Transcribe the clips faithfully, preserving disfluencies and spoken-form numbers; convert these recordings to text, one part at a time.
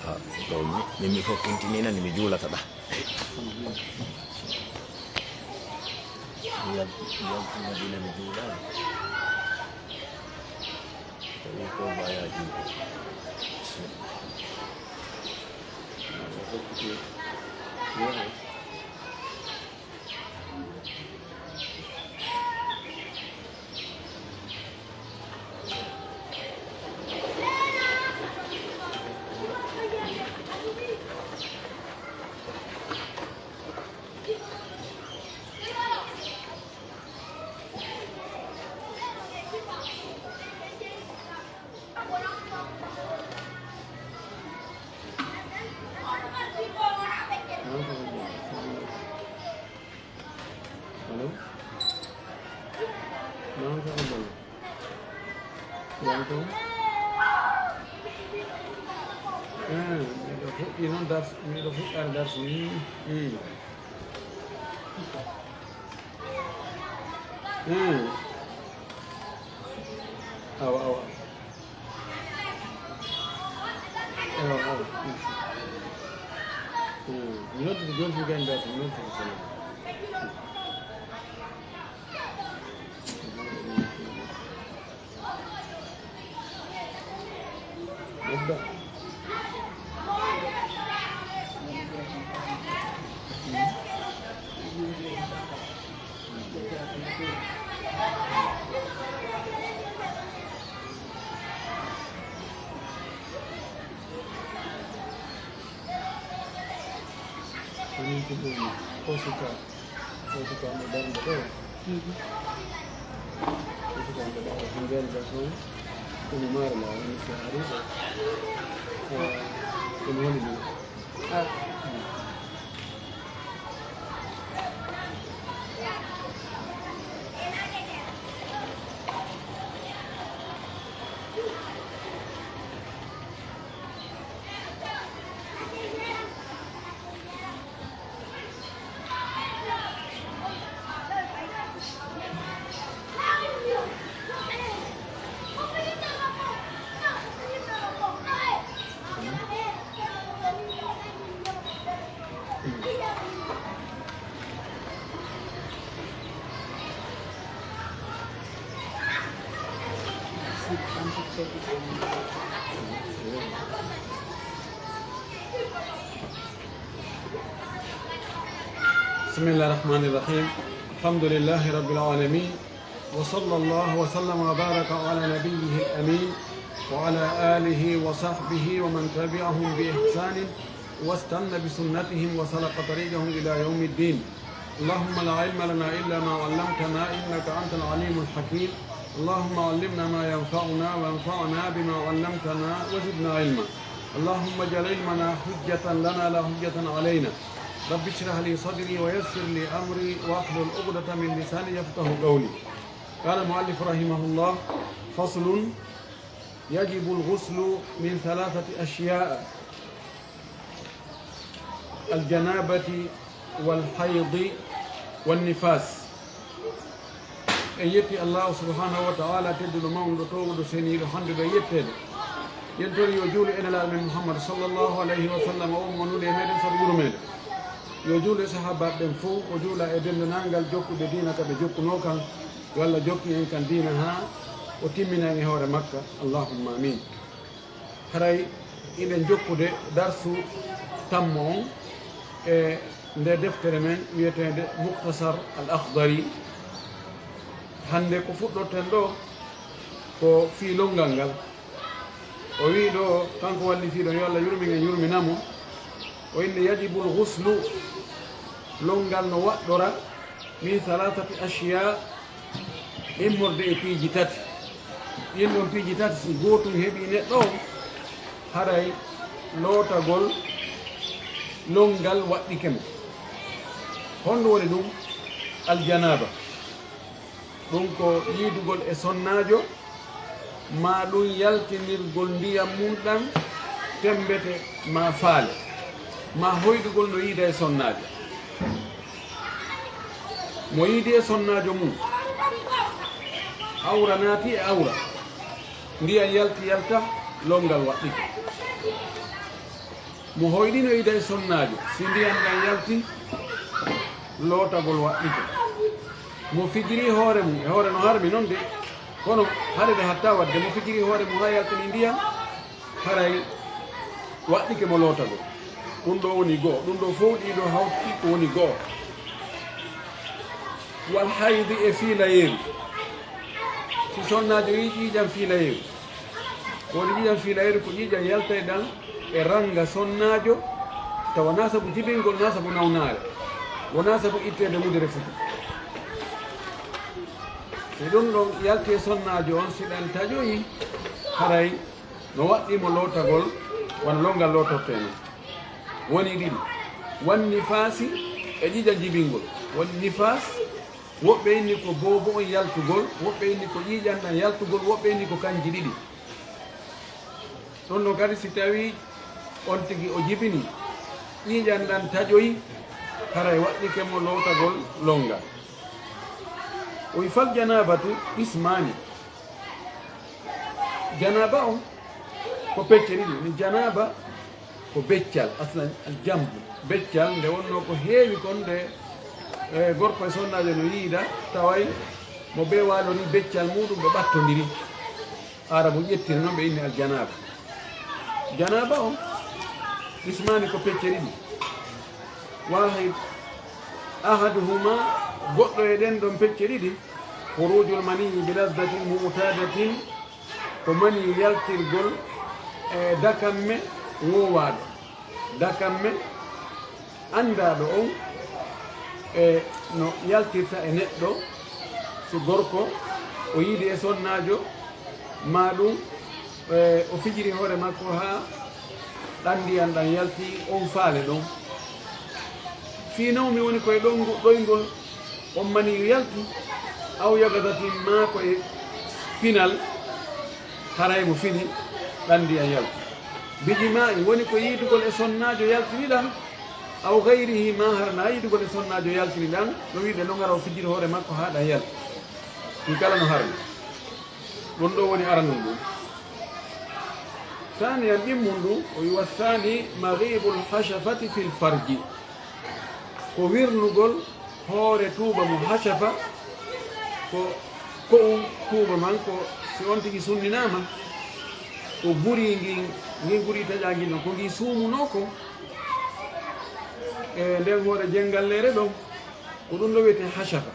Ha, ɗo mi, min mi fof tintinina ni mi juulata ɗa. Mi yal-, mi yalti Madina mi juulani. Tawi ko mbaya juuɗe. Allo? Mawɗo Abdallah. Jam toon? Eh, miɗo fuɗɗi noon dars-, miɗo fuɗɗaade darsu ni. Hmm. Hmm. Awa, awa. Awa, awa. Hmm. Mi noddude jooni, mi gayni darsu, mi noddude salaam. Ko min ko ɗum, ko suka. Ko suka mo darnde ɗo. Ko suka mo darnde ɗo. Ko ngeen garçon. Ko mo maare la, woni si ari ɗo. Ko, ko mo woni ɗum. Ah. بسم الله الرحمن الرحيم. الحمد لله رب العالمين. وصلى الله وسلم وبارك على نبيه الأمين وعلى آله وصحبه ومن تبعهم بإحسان واستن بسنتهم وسلك طريقهم إلى يوم الدين. اللهم لا علم لنا إلا ما علمتنا إنك أنت العليم الحكيم. اللهم علمنا ما ينفعنا وانفعنا بما علمتنا وزدنا علما. اللهم اجعل علمنا حجة لنا لا حجة علينا. رب اشرح لي صدري ويسر لي أمري واحلل عقدة من لساني يفقه قولي. قال المؤلف رحمه الله: فصل: يجب الغسل من ثلاثة أشياء: الجنابة والحيض والنفاس. En yetti Allahu subhanahu wa ta'ala, tedduɗo, mawnuɗo, toowuɗo, seniiɗo, handuɗo e yetteede. Yen tori yo juulu e Nelaaɗo men Muhammad sallallahu alayhi wa sallam, o ummo nuɗe e meɗen sabu yurmeende. Yo juulu e sahaabaaɓe ɓen fof, o juula e denndanangal jokkuɓe diina ka ɓe jokkunoo kan. Yo Allah jokkin en kan diina haa o timmina en e hoore makka. Allahumma amin. Haray hiɗen jokkude darsu tammo on e nde deftere men wiyeteende Mukhtasar Al Akhdari. Hannde ko fuɗɗorten ɗo ko fii lonngal ngal. O wi'i ɗo, kanko wallifiiɗo, yo Allah yurmin en, yurmina mo, o inni: يجب الغسل, lonngal no waɗɗora, من ثلاثة أشياء, immorde e piiji tati. Ɗin ɗon piiji tati, si gootun heɓii neɗɗo on, haray lootagol lonngal waɗɗike mo. Honɗum woni ɗum? Aljanaba. Ɗum ko yiidugol e sonnaajo, maa ɗum yaltinirgol ndiyam mum ɗam temmbete, maa faale, maa hoyɗugol no yiida e sonnaajo. Mo yiidi e sonnaajo mum, awra naati e awra, Ndiyam yalti yalta, lonngal waɗɗike. Mo hoyɗino ida e sonnaajo, si ndiyam ɗam yalti, lootagol waɗɗike. Mo fijiri hoore mum, e hoore no harmi noon de, kono hare de hatta waɗde, mo fijiri hoore mum haa yaltini ndiyam, haray waɗɗike mo lootagol. Ɗum ɗo woni go'o, ɗum ɗo fof ɗiɗo hawti ko woni go'o. Wal haydi e fiilayeeru. Si sonnaajo yii ƴiiƴam fiilayeeru, ko woni ƴiiƴam fiilayeeru ko ƴiiƴam yaltayɗam e rannga sonnaajo, tawa naa sabu jibingol, naa sabu nawnaare, wonaa sabu itteede mudere futu. Si ɗum ɗon yalti e sonnaajo on, si ɗam taƴoyi, haray no waɗɗii mo lootagol, wano lonngal lootortee non. Woni ɗiɗi, wan nifaasi e ƴiiƴam jibingol. Woni nifaas, woɓɓe inni ko boobo on yaltugol, woɓɓe inni ko ƴiiƴam ɗam yaltugol, woɓɓe inni ko kanji ɗiɗi. Ɗon no kadi si tawii on tigi o jibini, ƴiiƴam ɗam taƴoyi, haray waɗɗike mo lootagol lonngal. O wi fal janaabatu qismaani. Janaaba on ko pecce ɗiɗi. Ni janaaba ko beccal, aslan aljambu. Beccal nde wonnoo ko heewi kon nde, e, gorko e sonnaajo no yiida, taway mo bee waalori beccal muuɗum ɓe ɓattondiri. Aarabu ƴettiri noon ɓe inni aljanaaba. Janaaba on qismaani ko pecce ɗiɗi. Waahid, ahaduhuma, goɗɗo e ɗen ɗon pecce ɗiɗi, khurujul maniyyi bi lazzatin mu'tadatin, ko mani yaltirgol e dakamme woowaaɗo. Dakamme anndaaɗo on e no yaltirta e neɗɗo, si gorko o yiidi e sonnaajo, maa ɗum, e, o fijiri hoore makko haa ɗan ndiyan ɗan yalti on faale ɗon. Fii nawmi woni koye ɗon ngu-, ɗoyngol on maniyu yalti, aw yagadatin maa ko e pinal, haray mo fini ɗan ndiyan yalti. Bijimaa'i woni ko yiidugol e sonnaajo yaltini ɗan, aw gayrihi maa hara na yiidugol e sonnaajo yaltini ɗan, no wiide non hara o fijiri hoore makko haa ɗan yalti. Ɗum kala no harmi. Ɗum ɗo woni aranun ɗum. Saaniyan ɗimmun ɗum, o wi'a saani maghibul hashafati fil farji. Ko wirnugol hoore tuuba mo hashafa, ko ko'u tuuba man, ko si on tigi sunninaama, ko guri ngin, ngin guri taƴaa ngin ɗon, ko ngi suumunoo ko e nden hoore jenngalleere ɗon, ko ɗum ɗo wiyetee hashafa.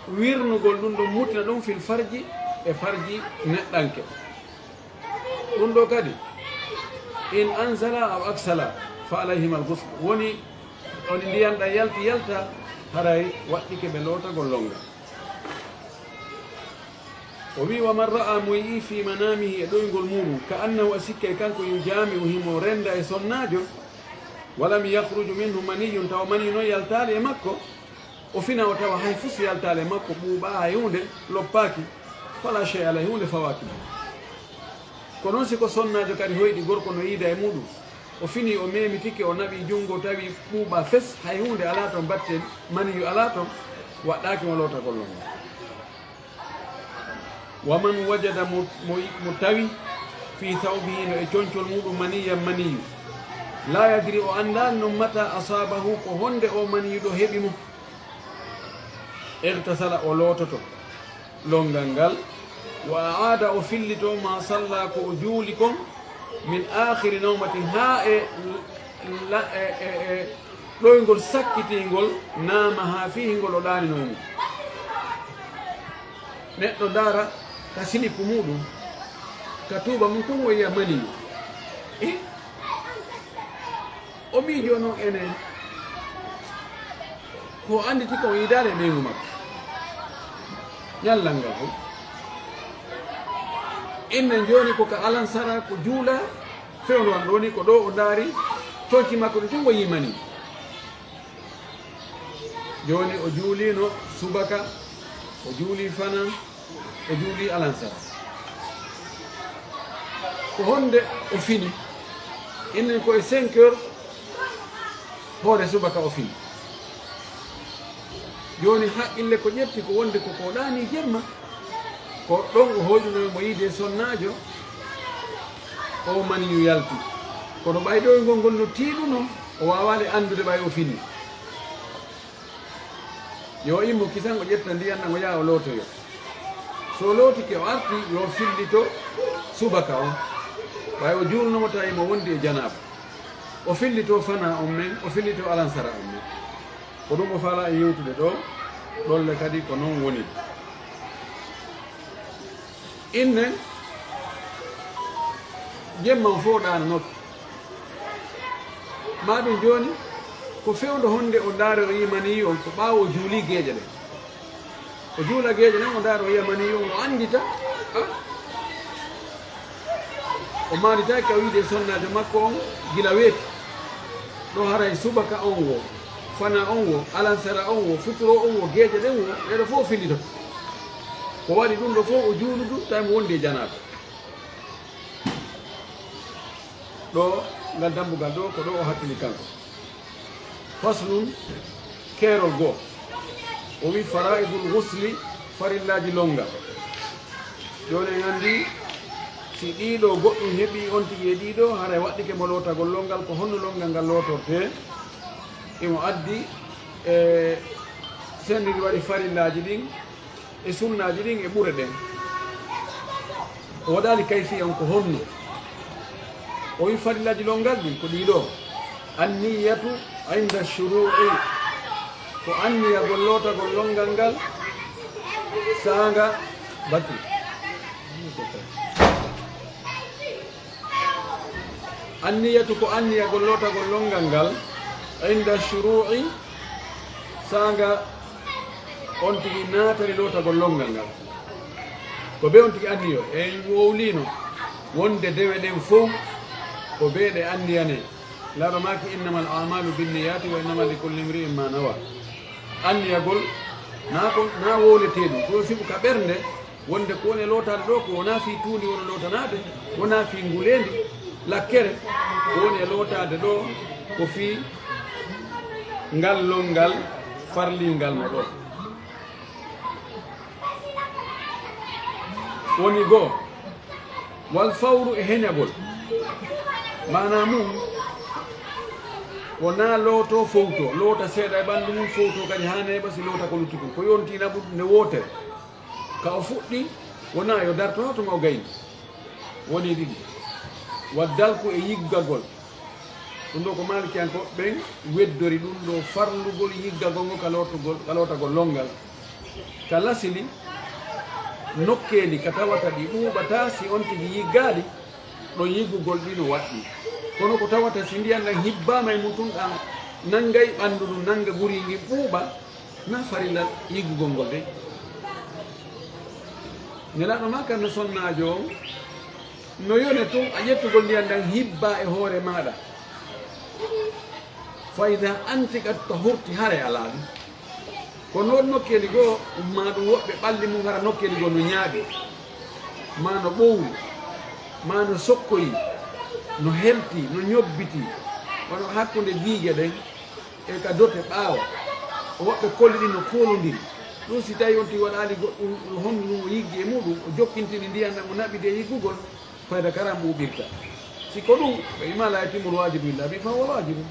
Wirnugol ɗum ɗon mutina ɗum fil farji, e farji neɗɗanke. Ɗum ɗo kadi, in anzala aw aksala, fa alayhima al ghusl. Woni, woni ndiyan ɗan yalti yalta, haray waɗɗike ɓe lootagol lonngal. O wi'i, wa man ra'a, mo yi'i, fi manamihi, e ɗoyngol muuɗum, ka annahu, a sikkay kanko, yujami'u, himo renda e sonnaajo, walam yakhruj minhu maniyyun, tawa mani non yaltaali e makko, o fina o tawa hay fus yaltaali e makko, ɓuuɓaa hay huunde, loppaaki, fala shay'a alayhi, huunde fawaaki mo. Ko non si ko sonnaajo kadi hoyɗi gorko no yiida e muuɗum, o fini, o memitike, o naɓi junngo, tawi ɓuuɓaa fes, hay huunde alaa ton, batte maniyu alaa ton, waɗɗaaki mo lootagol non. Wa man wajada, mo, mo, mo tawi, fi thawbihi, no e concol muuɗum, maniyyan, maniyu, la yadri, o anndaali non mata asabahu, ko honde o maniyu ɗo heɓi mo. Ightasala, o loototo lonngal ngal, wa a'ada, o fillito, ma salla, ko o juuli kon, min akhiri nawmatin, haa e la-, e, e, e ɗoyngol sakkitingol, naama, haa fiihi, ngol o ɗaanino e mum. Neɗɗo ndaara ka silipu muuɗum, ka tuuba mum tun o yi'a maniyu. Eh? O miijo non enen, ko annditi kon yiidaare e ɓeyngu makko. Ñallal ngal fof. Innen jooni ko ka alansara, ko juula, fewndo an ɗoo ni, ko ɗoo o ndaari, conci makko ɗi tun o yii mani. Jooni o juuliino subaka, o juulii fana, o juulii alansara. Ko honde o fini? Innen ko e cinq heures hoore subaka o fini. Jooni haqqille ko ƴetti ko wonde ko ko ɗaani jemma, Ko ɗon o hoyɗuno mo yiide sonnaajo, o maniyu yalti. Kono ɓay ɗoyngol ngol no tiiɗuno, o waawaali anndude ɓay o fini. Yo immo kisan, o ƴetta ndiyan ɗan, o yaha o lootoyo. So lootike, o arti, yo fillito subaka on. Ɓay o juulno mo tawi mo wondi e janaaba. O fillito fana on men, o fillito alansara on men. Ko ɗum o faalaa e yewtude ɗoo, ɗolle kadi ko non woni. Innen, jemma on fof ɗaananoke. Maa ɗum jooni, ko fewndo honde o ndaari o yii maniyu on, ko ɓaawo o juuli geeƴe ɗen. O juula geeƴe ɗen, o ndaara o yiya maniyu on, o anndita. Ah. O maanditaake o yiide sonnaajo makko on gila weeti. Ɗo haray subaka on wo, fana on wo, alansara on wo, futuro on wo, geeƴe ɗen wo, ɗeɗo fof fillitoto. Ko waɗi ɗum ɗo fof o juuludu, tawi mo wondi e janaaba. Ɗo, ngal dambugal ɗo, ko ɗo o hakkili kanko. Faslun, keerol goo. O wi: "Faraa'idul ghusli", farillaaji lonngal. Jooni en anndi, si ɗiɗo goɗɗum heɓi on tigi e ɗiɗo, haray waɗɗike mo lootagol lonngal, ko honno lonngal ngal lootortee? Imo addi e senndiri waɗi farillaaji ɗin, e sunnaaji ɗin e ɓure ɗen. O waɗaali kayfiya on ko honno. O wi farillaaji lonngal ɗin ko ɗiɗo. Anniyatu inda shuru'i, ko anniyagol lootagol lonngal ngal saanga batu. Anniyatu ko anniyagol lootagol lonngal ngal, inda shuru'i, saanga on tigi naatani lootagol lonngal ngal. Ko be on tigi anniyo, en wowlino wonde dewe ɗen fow ko be ɗe anniyanee. Laaɗo maaki: "Innamal a'malu binniyati wa innama likulli imri'in ma nawa." Anniyagol, naa ko, naa wowletee ɗum, ko fiɓu ka ɓernde, wonde ko woni e lootaade ɗo, ko wonaa fii tuundi woni lootanaade, wonaa fii nguleendi, lakkere, ko woni e lootaade ɗo, ko fii ngal lonngal farliingal mo ɗo. Woni goo, wal fawru e heñagol. Maanaa mum, wonaa looto fowto, loota seeɗa e ɓanndu mum, fowto kadi haa neeɓa si loota ko lutti kon. Ko yonti naɓude nde wootere. Ka o fuɗɗi, wonaa yo darto haa tuma o gayni. Woni ɗiɗi. Wa dalku e yiggagol. Ɗum ɗo ko Maalikiyankooɓe ɓen weddori ɗum ɗo farlugol yiggagol ngo ka lootugol, ka lootagol lonngal. Ka lasili nokkeeli ka tawata ɗi ɓuuɓataa si on tigi yiggaali, ɗon yiggugol ɗi no waɗɗii. Kono ko tawata si ndiyan ɗan hibbaama e mum tun, ɗan nanngay ɓanndu ndun, nannga gurii ngin ɓuuɓa, na farilla yiggugol ngol de. Nelaaɗo maa kan no sonnaajo on, no yone tun a ƴettugol ndiyan ɗan hibba e hoore maaɗa. Fa idaa anti qad tahurti, haray a laaɓi. Kono won nokkeeli goo, ummaa ɗum woɓɓe ɓalli mum hara nokkeeli goo no ñaaɓi, maa no ɓowri, maa no sokkoyi, no helti, no ñobbiti, wano hakkunde giige ɗen, e ka dote ɓaawo, o woɓɓe kolli ɗin no koolondiri. Ɗum si tawi on tigi waɗaali goɗɗum, no hondu ɗum o yiggi e muɗum, o jokkintini ndiyan ɗan, o naɓidi e yiggugol, fayda karam ɓuuɓirta. Si ko ɗum, ɓe ima la yatimul wajibu illa bi, fa huwa wajibu.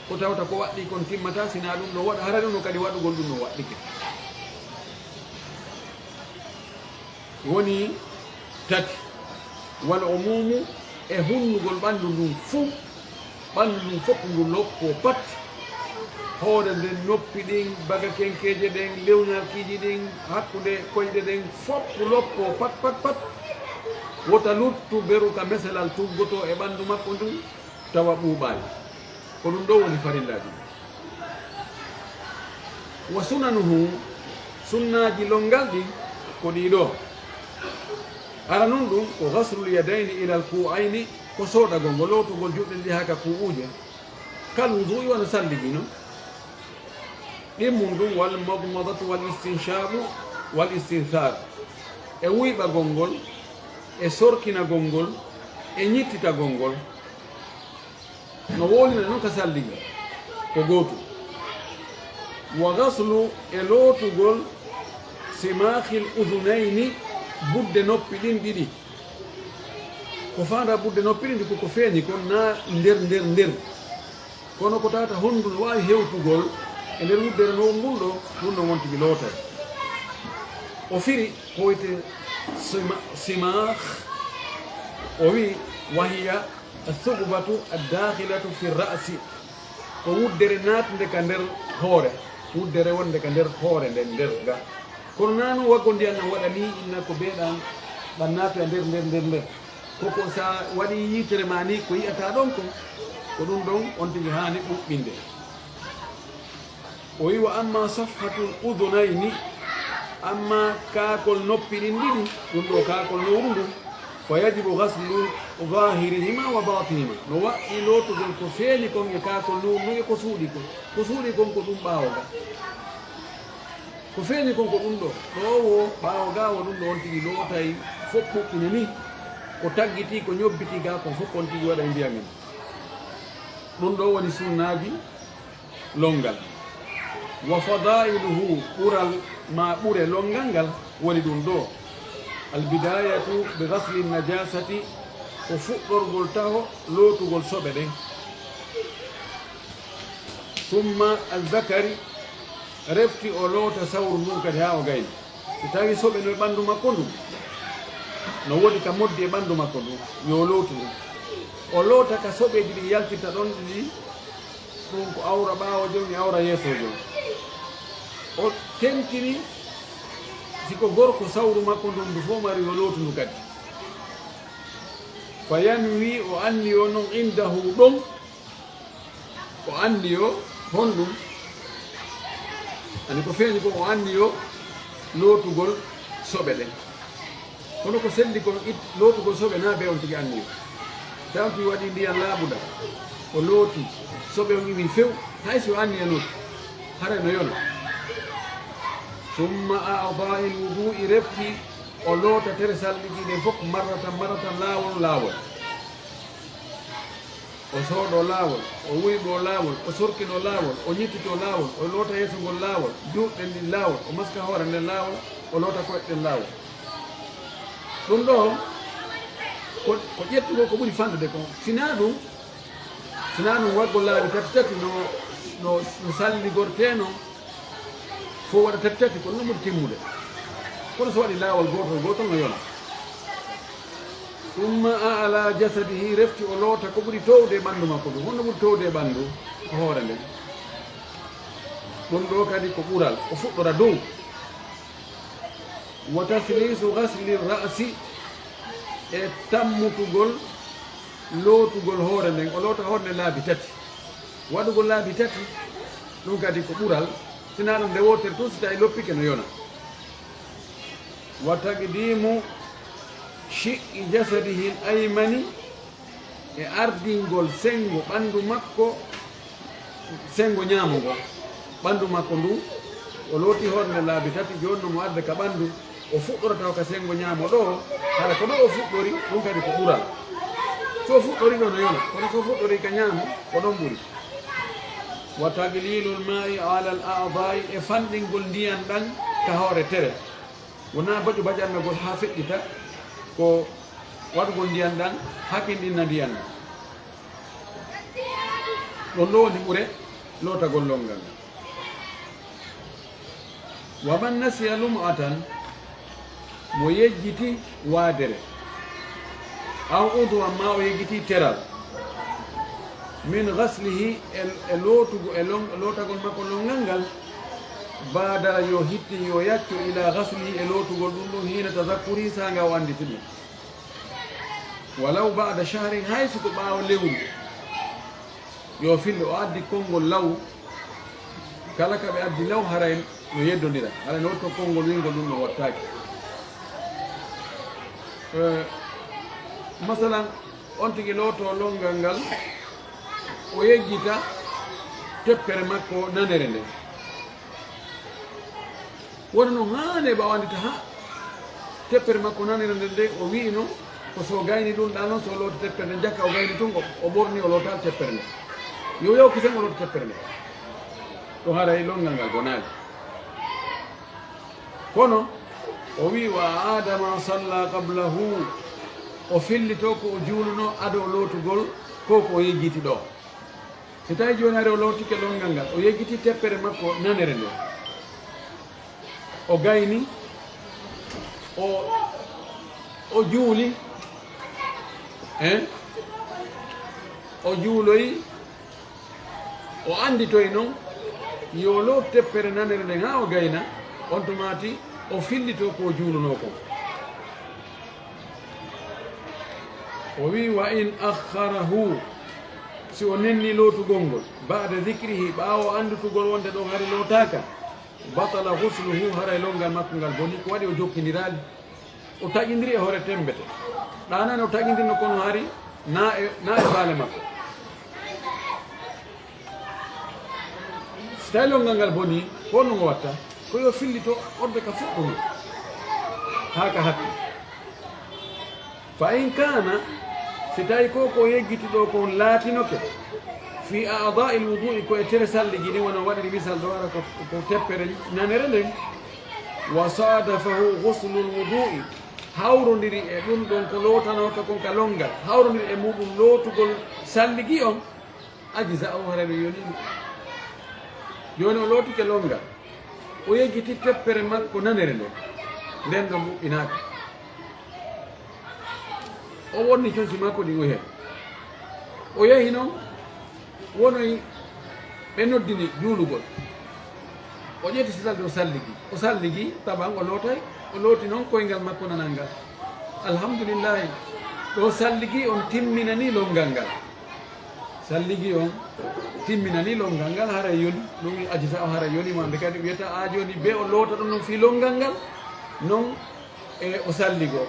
Ko tawata ko waɗɗii kon timmataa, sinaa ɗum ɗon waɗa, hara ɗum ɗon kadi waɗugol ɗum ɗon waɗɗike. Woni tati, wal umumu, e hunnugol ɓanndu ndun fuu, ɓanndu ndun fof ndu loppoo pat, hoore nden, noppi ɗin, bagakenkeeje ɗen, lewnarkiiji ɗin, hakkunde koyɗe ɗen, fof loppoo pat, pat, pat. Wota luttu beru ka meselal tuggotoo e ɓanndu makko ndun, tawa ɓuuɓaali. Ko ɗum ɗoo woni farillaaji ɗin. Wa sunanuhu, sunnaaji lonngal ɗin ko ɗii ɗoo. Hara non ɗum ko ghaslul yadayni ilal kuu'ayni, ko soodagol ngo, lootugol juuɗe ɗiɗi haa ka kuu'uuje. Kal wudu'i, wano salligi non. Ɗin mum ɗum wal madmadatu wal istinshaqu wal istinthar. E wuyɓagol ngol, e sorkinagol ngol, e ñittitagol ngol. No wowlina non ka salligi, ko gootum. Wa ghaslu, e lootugol, simaakhil udhunayni, Budde noppi ɗin ɗiɗi. Ko faanda budde noppi ɗin ɗi ko, ko feeñi kon na nder, nder, nder. Kono ko tata hondu no waawi hewtugol e nder wuddere no ngun ɗo, ɗun ɗon wontigi lootay. O firi ko wiyte sima-, simaah. O wi'i, "Wahiya thugbatu ad-dakhilatu fi ra'si." Ko wuddere naatnde ka nder hoore. Wuddere wonde ka nder hoore nden, nder ga. Kono naa non waggo ndiyan nan waɗa nii, inna ko beeɗan ɗan naatoya nder, nder, nder, nder. Ko ko sa waɗi yiitere ma nii, ko yi'ataa ɗon kon, ko ɗun ɗon on tigi haani ɓuɓɓinde. O wi'i, "Wa amma safhatul udhunayni, amma kaakol noppi ɗin ɗiɗi, ɗun ɗo kaakol nowru ndun, fa yajibu ghaslu zahirihima wa batinihima." No wa'i lootugol ko feeñi kon e kaakol nowru ndun e ko suuɗi kon. Ko suuɗi kon ko ɗun ɓaawo ga. Ko feeñi kon ko ɗun ɗo. Ɗo wo ɓaawo ga wo ɗun ɗo on tigi lootay fof ɓuɓɓine ni. Ko taggiti, ko ñobbiti ga kon fof on tigi waɗay ndiyan en. Ɗun ɗo woni sunnaaji longal. Wa fadailuhu, ɓural ma ɓure longal ngal woni ɗun ɗo. Al bidayatu bi ghasli najasati, ko fuɗɗorgol taho lootugol soɓe ɗen. Summa al zakari, refti o loota sawru ndun kadi haa o gayni. Si tawi soɓe no e ɓandu makko ndun, no woodi ka moddi e ɓandu makko ndun, yo lootu ɗun. O loota ka soɓeeji ɗi yaltita ɗon ɗi, ɗun ko awra ɓaawo jon e awra yeeso jon. O tentini si ko gorko sawru makko ndun ndu fof mari, yo lootu ndu kadi. Fa yanwi, o anniyo non indahu ɗon. O anniyo honɗun? Ani ko feeñi ko o anniyo lootugol soɓe ɗen. Kono ko selli kon it-, lootugol soɓe na be on tigi anniyo. Tawti waɗi ndiyan laaɓuɗan. O looti soɓe on iwi few, hay si o anniya non, haray no yona. Summa a'dha'il wudu'i, refti o loota tere salliɗi ɗen fof, marratan marratan, laawol laawol. O sooɗo laawol, o wuyɓo laawol, o sorkino laawol, o ñittito laawol, o loota yeeso ngol laawol, juuɗe ɗen ɗin laawol, o maska hoore nden laawol, o loota koyɗe ɗen laawol. Ɗun ɗo ko, ko ƴettugol ko ɓuri fanɗude kon. Sinaa ɗun, sinaa ɗun waggol laabi tati tati no, no, no salligortee non. Fof waɗa tati tati, kono no ɓuri timmude. Kono so waɗi laawol gootol gootol no yona. Summa a'la jasadihi, refti o loota ko ɓuri towde e ɓandu makko ndun. Honno ɓuri towde e ɓandu? Ko hoore nden. Ɗun ɗo kadi ko ɓural. O fuɗɗora dow. Wa taslisu ghasli ra'si, e tammutugol lootugol hoore nden. O loota hoore nden laabi tati. Waɗugol laabi tati, ɗun kadi ko ɓural. Sinaa ɗun nde wootere tun, si tawi loppike no yona. Wa taqdimu shiqqi jasadihil aymani, e ardingol sengo ɓandu makko, sengo ñaamo ngo. Ɓandu makko ndu, o looti hoore nden laabi tati, jooni no mo arde ka ɓandu, o fuɗɗorata ka sengo ñaamo ɗo, hara ko ɗo o fuɗɗori, ɗun kadi ko ɓural. So o fuɗɗori ɗo no yona, kono so o fuɗɗori ka ñaamo, ko ɗon ɓuri. Wa taqlilul ma'i alal a'dha'i, e fanɗingol ndiyan ɗan ka hoore tere. Wonaa baƴo baƴannagol haa feƴƴita, ko waɗugol ndiyan ɗan, hakinɗinna ndiyan ɗan. Ɗon ɗo woni ɓure lootagol longal ngal. Wa man nasiya lum'atan, mo yejjiti waadere, aw udwan, ma o yejjiti teral, min ghaslihi, e, e lootugo, e lon-, lootagol makko longal ngal, baadara, yo hittin, yo yacco, ila ghaslihi, e lootugol ɗun ɗon, hiina tazakkuri, saanga o annditi ɗun. Walaw ba'da shahrin, hay si ko ɓaawo lewru. Yo fillo, o addi konngol law, kala ka ɓe addi law, haray no yeddondira, haray no wotto konngol wingol ɗun no wattaaki. Eh, masalan, on tigi looto longal ngal, o yejjita teppere makko nanere nden. Woni no haani ɓaawo anndita haa teppere makko nanere nden, nden o wi'ino ko so gayni ɗun ɗan non, so looti teppere nden, jakka o gayni tun, o, o ɓorni, o loota teppere nden. Yo, yo kisen o loota teppere nden. Ɗun haray longal ngal bonaali. Kono O wi, "Wa aada ma salla qablahu." O fillito ko o juuluno ado lootugol ko ko o yejjiti ɗo. Si tawi jooni hari o lootike longal ngal, o yejjiti teppere makko nanere nde. O gayni, o, o juuli, eh? O juuloyi, o annditoyi noon, yo loot teppere nanere nden haa o gayna, on tumaati o fillito ko o juulunoo kon. O wi, "Wa in akhkharahu," si o nenni lootugol ngol, "ba'da dhikrihi," ɓaawo annditugol wonde ɗon hari lootaaka, "batala ghusluhu," haray longal makko ngal boni, ko waɗi o jokkindiraali. O taƴindiri e hoore temmbete. Ɗaanani o taƴindirno kono hari na e, na e faale makko. Si tawi longal ngal boni, ko honno mo watta? Ko yo fillito ɓorde ka fuɗɗuno haa ka hatti. Fa in kaana, si tawi ko ko yejjiti ɗo kon laatinoke, fi a'dha'il wudu'i, ko e tere salligi ni, wano waɗiri misal ɗo, ara ko, ko teppere nanere nden, wa sadafahu ghuslul wudu'i, hawrondiri e ɗum ɗon ko lootanooka kon ka longal, hawrondiri e muɗum lootugol salligi on, ajza'ahu, haray ɗum yonii mo. Jooni o lootike longal, o yejjiti teppere makko nanere nden, nden ɗon moƴƴinaaka. O wonni conci makko ɗin o yahi. O yahi non, wonoyi ɓe noddini juulugol. O ƴetti sitalde o salligi. O salligi, taban o lootay, o looti non koyngal makko nanal ngal. Alhamdulillahi, ɗo salligi on timminani longal ngal. Salligi on timminani longal ngal, haray yoni, ɗum ajza'ahu, haray yoni mo, nde kadi wiyata a jooni be o loota ɗum non fii longal ngal, non e o salligo.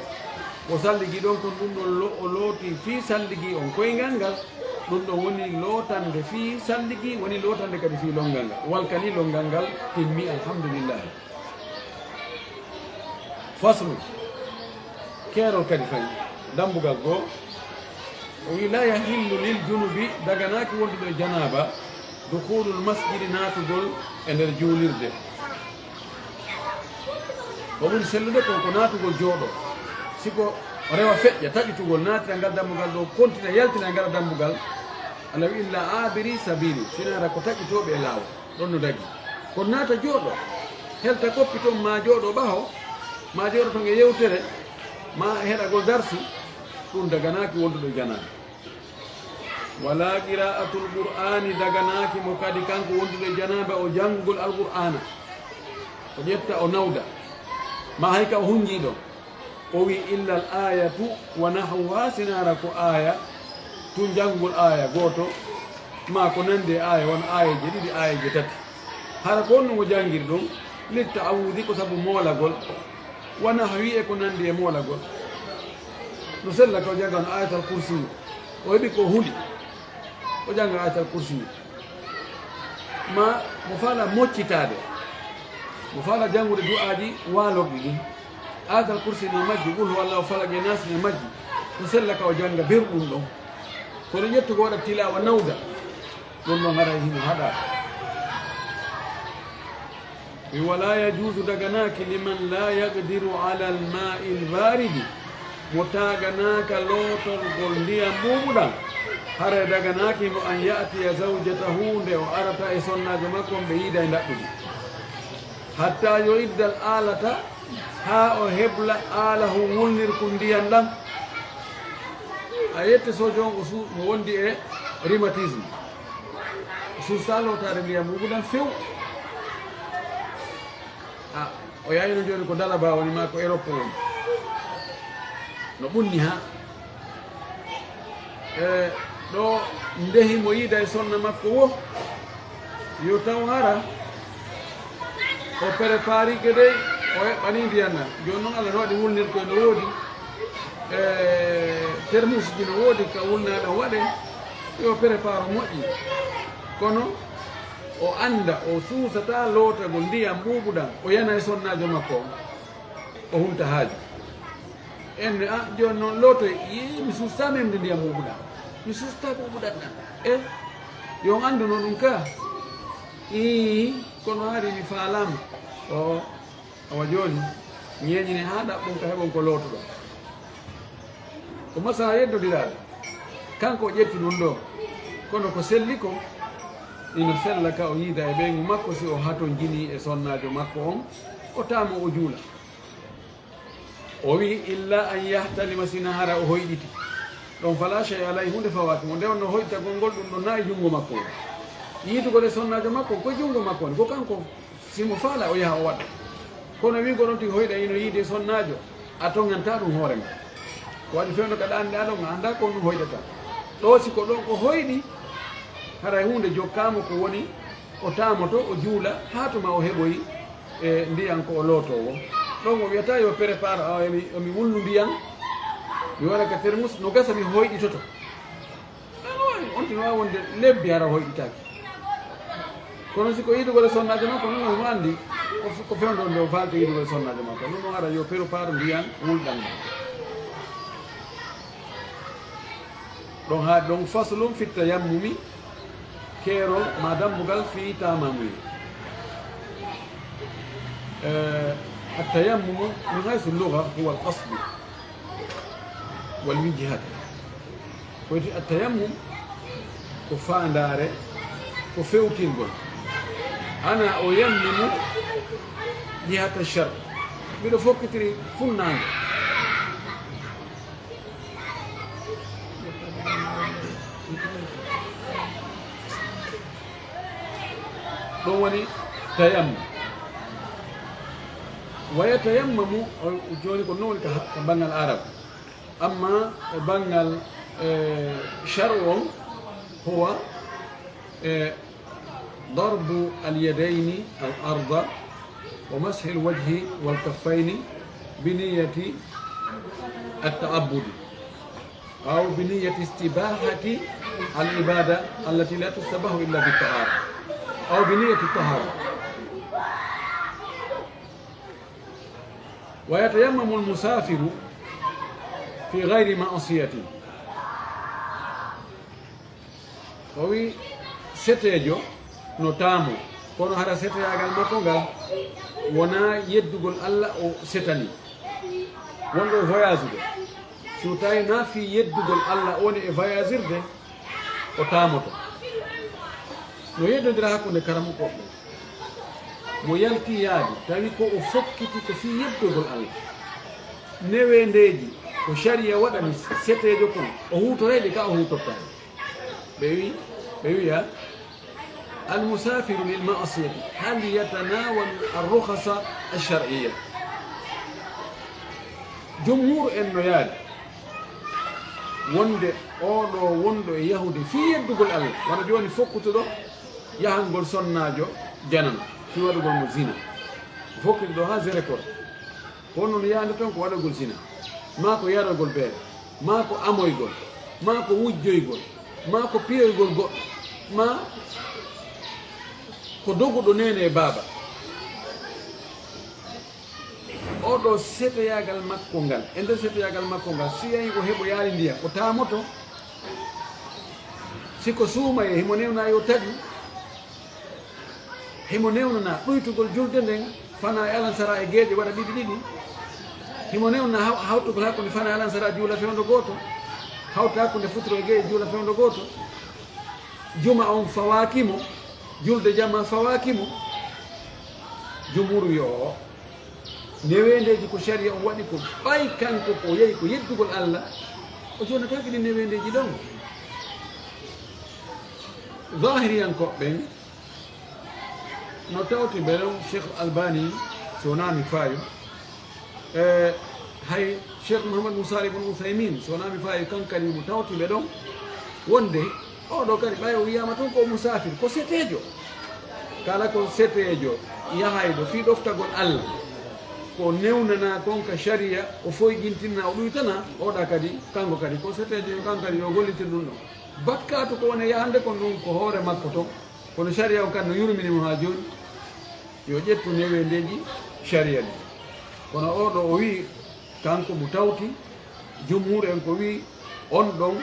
O salligi ɗon kon ɗum ɗon lo-, o looti fii salligi on koyngal ngal, ɗum ɗon woni lootande fii salligi, woni lootande kadi fii longal ngal. Walkani longal ngal timmi, alhamdulillahi. Faslu. Keerol kadi fayi. Dambugal goo. O wi, "La yahillu lil junubi," daganaaki wondude e janaaba, "dukhulul masjidi," naatugol e nder juulirde. Ko ɓuri sellude kon ko naatugol jooɗo. Si ko rewa feƴƴa, taƴitugol, naatira ngal dambugal ɗo, kontina, yaltina ngal dambugal. Alla wi, "Illa abiri sabili," sinaa ko taƴitooɓe e laawol. Ɗon no dagi. Kono naata jooɗo, helta koppi ton, maa jooɗo ɓaho, maa jooɗo ton e yewtere, maa e heɗagol darsi, ɗum daganaaki wonduɗo e janaaba. Wala qira'atul Qur'aani, daganaaki mo kadi kanko wonduɗo e janaaba o janngugol Alqur'aana. O ƴetta, o nawda. Maa hay ka o hunjii ɗon. O wi, "Illal aayatu wa nahwuha," sinaa ko aaya, tun janngugol aaya gooto, maa ko nandi e aaya, wano aayeeje ɗiɗi, aayeeje tati. Hara ko honno mo janngiri ɗum? Litta'awudi, ko sabu moolagol. Wa nahwi, e ko nandi e moolagol. No sella ka o jannga on Ayatal Kursi, o heɓi ko huli. O jannga Ayatal Kursi. Ma mo faala moccitaade, mo faala janngude du'aaji waalorɗi ɗin. Ayatal Kursi no majji, Qul huwallahu, Falaq e Naas no majji. No sella ka o jannga beru ɗum ɗon. Kono ƴettu ko waɗa tilaawa nawda, ɗum ɗon haray hino haɗa. Mi wala yajuuzu, daganaaki, liman la yaqdiru ala al-ma'i al-baridi, mo taaganaaka lootorgol ndiyam ɓuuɓuɗam, haray daganaaki mo an ya'tiya zawjatahu, nde o arata e sonnaajo makko on ɓe yiida e ndaɗɗudi. Hatta yu'idda al-alata, haa o hebla alahu wulnirku ndiyam ɗam. A yette sojo on o su-, mo wondi e rhumatisme. O suusa lootaade ndiyam ɓuuɓuɗam few. A, o yahino jooni ko Dalaba woni maa ko Europe woni. No ɓunni haa. E, ɗo ndehi mo yiida e sonna makko wo. Yo taw hara o préparike dey, o eɓɓani ndiyam ɗam. Jooni noon Allah no waɗi wulnirkoy no woodi. E, termus ji no woodi ka wulnaaɗam waɗe. Yo prépare o moƴƴi. Kono o annda, o suusata lootagol ndiyam ɓuuɓuɗam, o yana e sonnaajo makko on, o hulta haaju. En, a, jooni noon lootoy, yii, mi suustaa memde ndiyam ɓuuɓuɗam. Mi suustaa ɓuuɓuɗam ɗam. E, yo on anndu no ɗum ka. Ii, kono hari mi faalaama. O, awa jooni, Ñeeñine haa ɗaɓɓon ka heɓon ko lootoɗon. Ko masala yeddodiraade. Kanko o ƴetti ɗum ɗo. Kono ko selli ko, ino sella ka o yiida e ɓeyngu makko si o hatonjinii e sonnaajo makko on, o taamo o juula. O wi'i, "Illa an yahtalima, sina hara o hoyɗiti." Ɗon fala shay alay, huunde fawaaki mo. Nde wonno hoyɗitagol ngol ɗum ɗon na e junngo makko. Yiidugol e sonnaajo makko, ko junngo makko woni. Ko kanko, si mo faala o yaha o waɗa. Kono wi'ugol on tigi hoyɗa ino yiide e sonnaajo, a toŋanta ɗum hoore ma. Ko waɗi fewndo ka ɗaanɗe ɗon, a anndaa ko on ɗum hoyɗata. Ɗo si ko ɗon o hoyɗi, haray huunde jokkaama ko woni o taamoto, o juula, haa tuma o heɓoyi e ndiyan ko o lootoo woo. Ɗon o wi'ata yo prépare, a, emi, emi wulnu ndiyan, mi waɗa ka termus, no gasa mi hoyɗitoto. Ɗon o waawi, on tigi no waawi wonde lebbi hara hoyɗitaaki. Kono si ko yiidugol e sonnaajo makko, non himo anndi ko f-, ko fewndo nde o faalta yiidugol e sonnaajo makko. Non o ara yo prépare ndiyan wulɗan ngal. Ɗon haa ɗon faslun fi tayammumi, keerol ma dambugal fi taamamuye. Eh, at-tayammumu min haythu lugha huwa al-qasdu wal wijhatu. Ko wiyetee at-tayammum ko faandaare, ko fewtingol. Ana o yammimu jihata shar. Miɗo fokkitiri funnaange. Ɗum woni tayammum. Wa yatayammamu, o, jooni ko noon woni ka, ka banngal Arab. Amma e banngal, eh, shar'u on, huwa, eh, darbu al-yadayni al-arda wa mashi al-wajhi wal-kaffayni bi niyyati at-ta'abbudi aw bi niyyati istibahati al-ibada allati la tustabahu illa bit-tahara aw bi niyyati at-tahara. Wa yatayammamu al-musafiru fi ghayri ma'siyatin. O wi seteejo no taamo, kono hara seteyaagal makko ngal wonaa yeddugol Alla o setani. Wonɗo e voyage de, si o tawi naa fii yeddugol Alla o woni e voyagirde, o taamoto. No yeddondira hakkunde karamokooɓe ɓen. Mo yalti yaade, tawi ko o fokkiti ko fii yeddugol Alla. Neweendeeji ko sariya waɗani seteejo kon, o huutoray ɗi ka o huutortaani. Ɓe wi, ɓe wi'a, al-musafiru lil ma'siyati, hal yatanawalu ar-rukhasa ash-shar'iyya? Jumhur en no yaadi wonde oo ɗoo wonɗo e yahude fii yeddugol Alla, wano jooni fokkutuɗo yahangol sonnaajo janano fii waɗugol mo zina. Fokkiti ɗoo haa zéro école. Ko honno no yaande ton ko waɗagol zina, maa ko yaragol beere, maa ko amoygol, maa ko wujjoygol, maa ko piyoygol goɗɗo, maa ko doguɗo neene e baaba. Oo ɗoo setoyaagal makko ngal, e nder setoyaagal makko ngal, si yahi o heɓoyaali ndiyan, o taamoto. Si ko suumayee, himo newna yo taƴu. Himo newnana ɗuytugol julde nden, fana e alansara e geeƴe waɗa ɗiɗi ɗiɗi. Himo newnana haw-, hawtugol hakkunde fana e alansara juula fewndo gooto, hawta hakkunde futuro e geeƴe juula fewndo gooto. Juma on fawaaki mo, julde jama fawaaki mo. Jumhur wi o, neweendeeji ko sariya on waɗi ko ɓay kanko ko o yehi ko yeddugol Alla, o jonnataake ɗin neweendeeji ɗon. Zahiriyankooɓe ɓen no tawti ɓe ɗon, Cheikh Albani, so wonaa mi faayo, e hay Cheikh Mouhammad Moussa Ibn Uthaymin, so wonaa mi faayo, kan kadi mo tawti ɓe ɗon, wonde oo ɗoo kadi ɓay o wiyaama tun ko musaafir, ko seteejo. Kala ko seteejo yahayɗo fii ɗoftagol Alla, ko newnanaa kon ka sariya, o foygintinna, o ɗuytana, oo ɗaa kadi, kanko kadi ko seteejo, kanko kadi yo gollitir ɗum ɗon. Bakkaatu ko woni yahande kon ɗum ko hoore makko ton, kono sariya on kan no yurmini mo haa jooni, yo ƴettu neweendeeji sariya ɗin. Kono oo ɗoo o wi'i, kanko mo tawti, jumhur en ko wi'i, on ɗon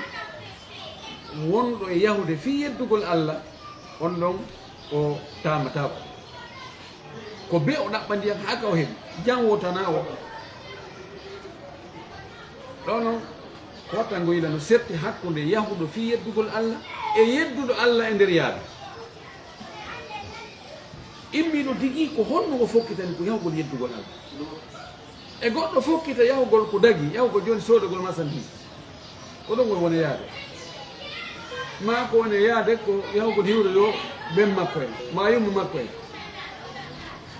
wonɗo e yahude fii yeddugol Alla, on ɗon o taamataako. Ko be o ɗaɓɓa ndiyam haa ka o heɓi. Jam wotana o. Ɗo noon, ko watta ngoyla no serti hakkunde yahuɗo fii yeddugol Alla e yedduɗo Alla e nder yaade. Immiiɗo tigi ko honno o fokkitani ko yahugol yeddugol Alla. E goɗɗo fokkita yahugol ko dagi, yahugol jooni soodagol marchandise. Ko ɗon o woni yaade. Maa ko woni yaade ko yahugol hiwre yo ben makko en, maa yumma makko en.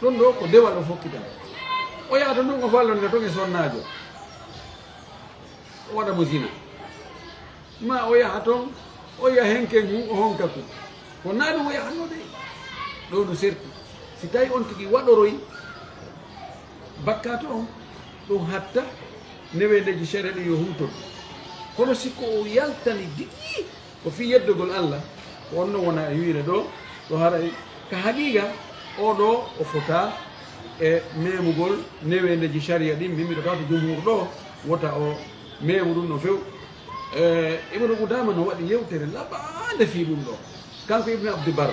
Ɗum ɗo ko dewal o fokkita. O yaha to ndun o fallonta ton e sonnaajo. O waɗa mo zina. Maa o yaha ton, o yiya henken hun o honka kun. Ko naa ɗum o yahanno de. Ɗo no serti. Si tawi on tigi waɗoroy bakkaatu on, ɗum hatta neweendeeji sariya ɗin yo humtoto. Kono si ko o yaltani tigi ko fii yeddugol Alla, ko on no wona e wi'ude ɗo, ɗo haray ka haqiiqa o ɗo o fotaa e memugol neweendeeji sariya ɗin. Min miɗo tawata jumhuur ɗo wota o memu ɗum no few. E, Ibnu Qudaama no waɗi yewtere laɓaande fii ɗum ɗo. Kanko Ibnu Abdi Bar,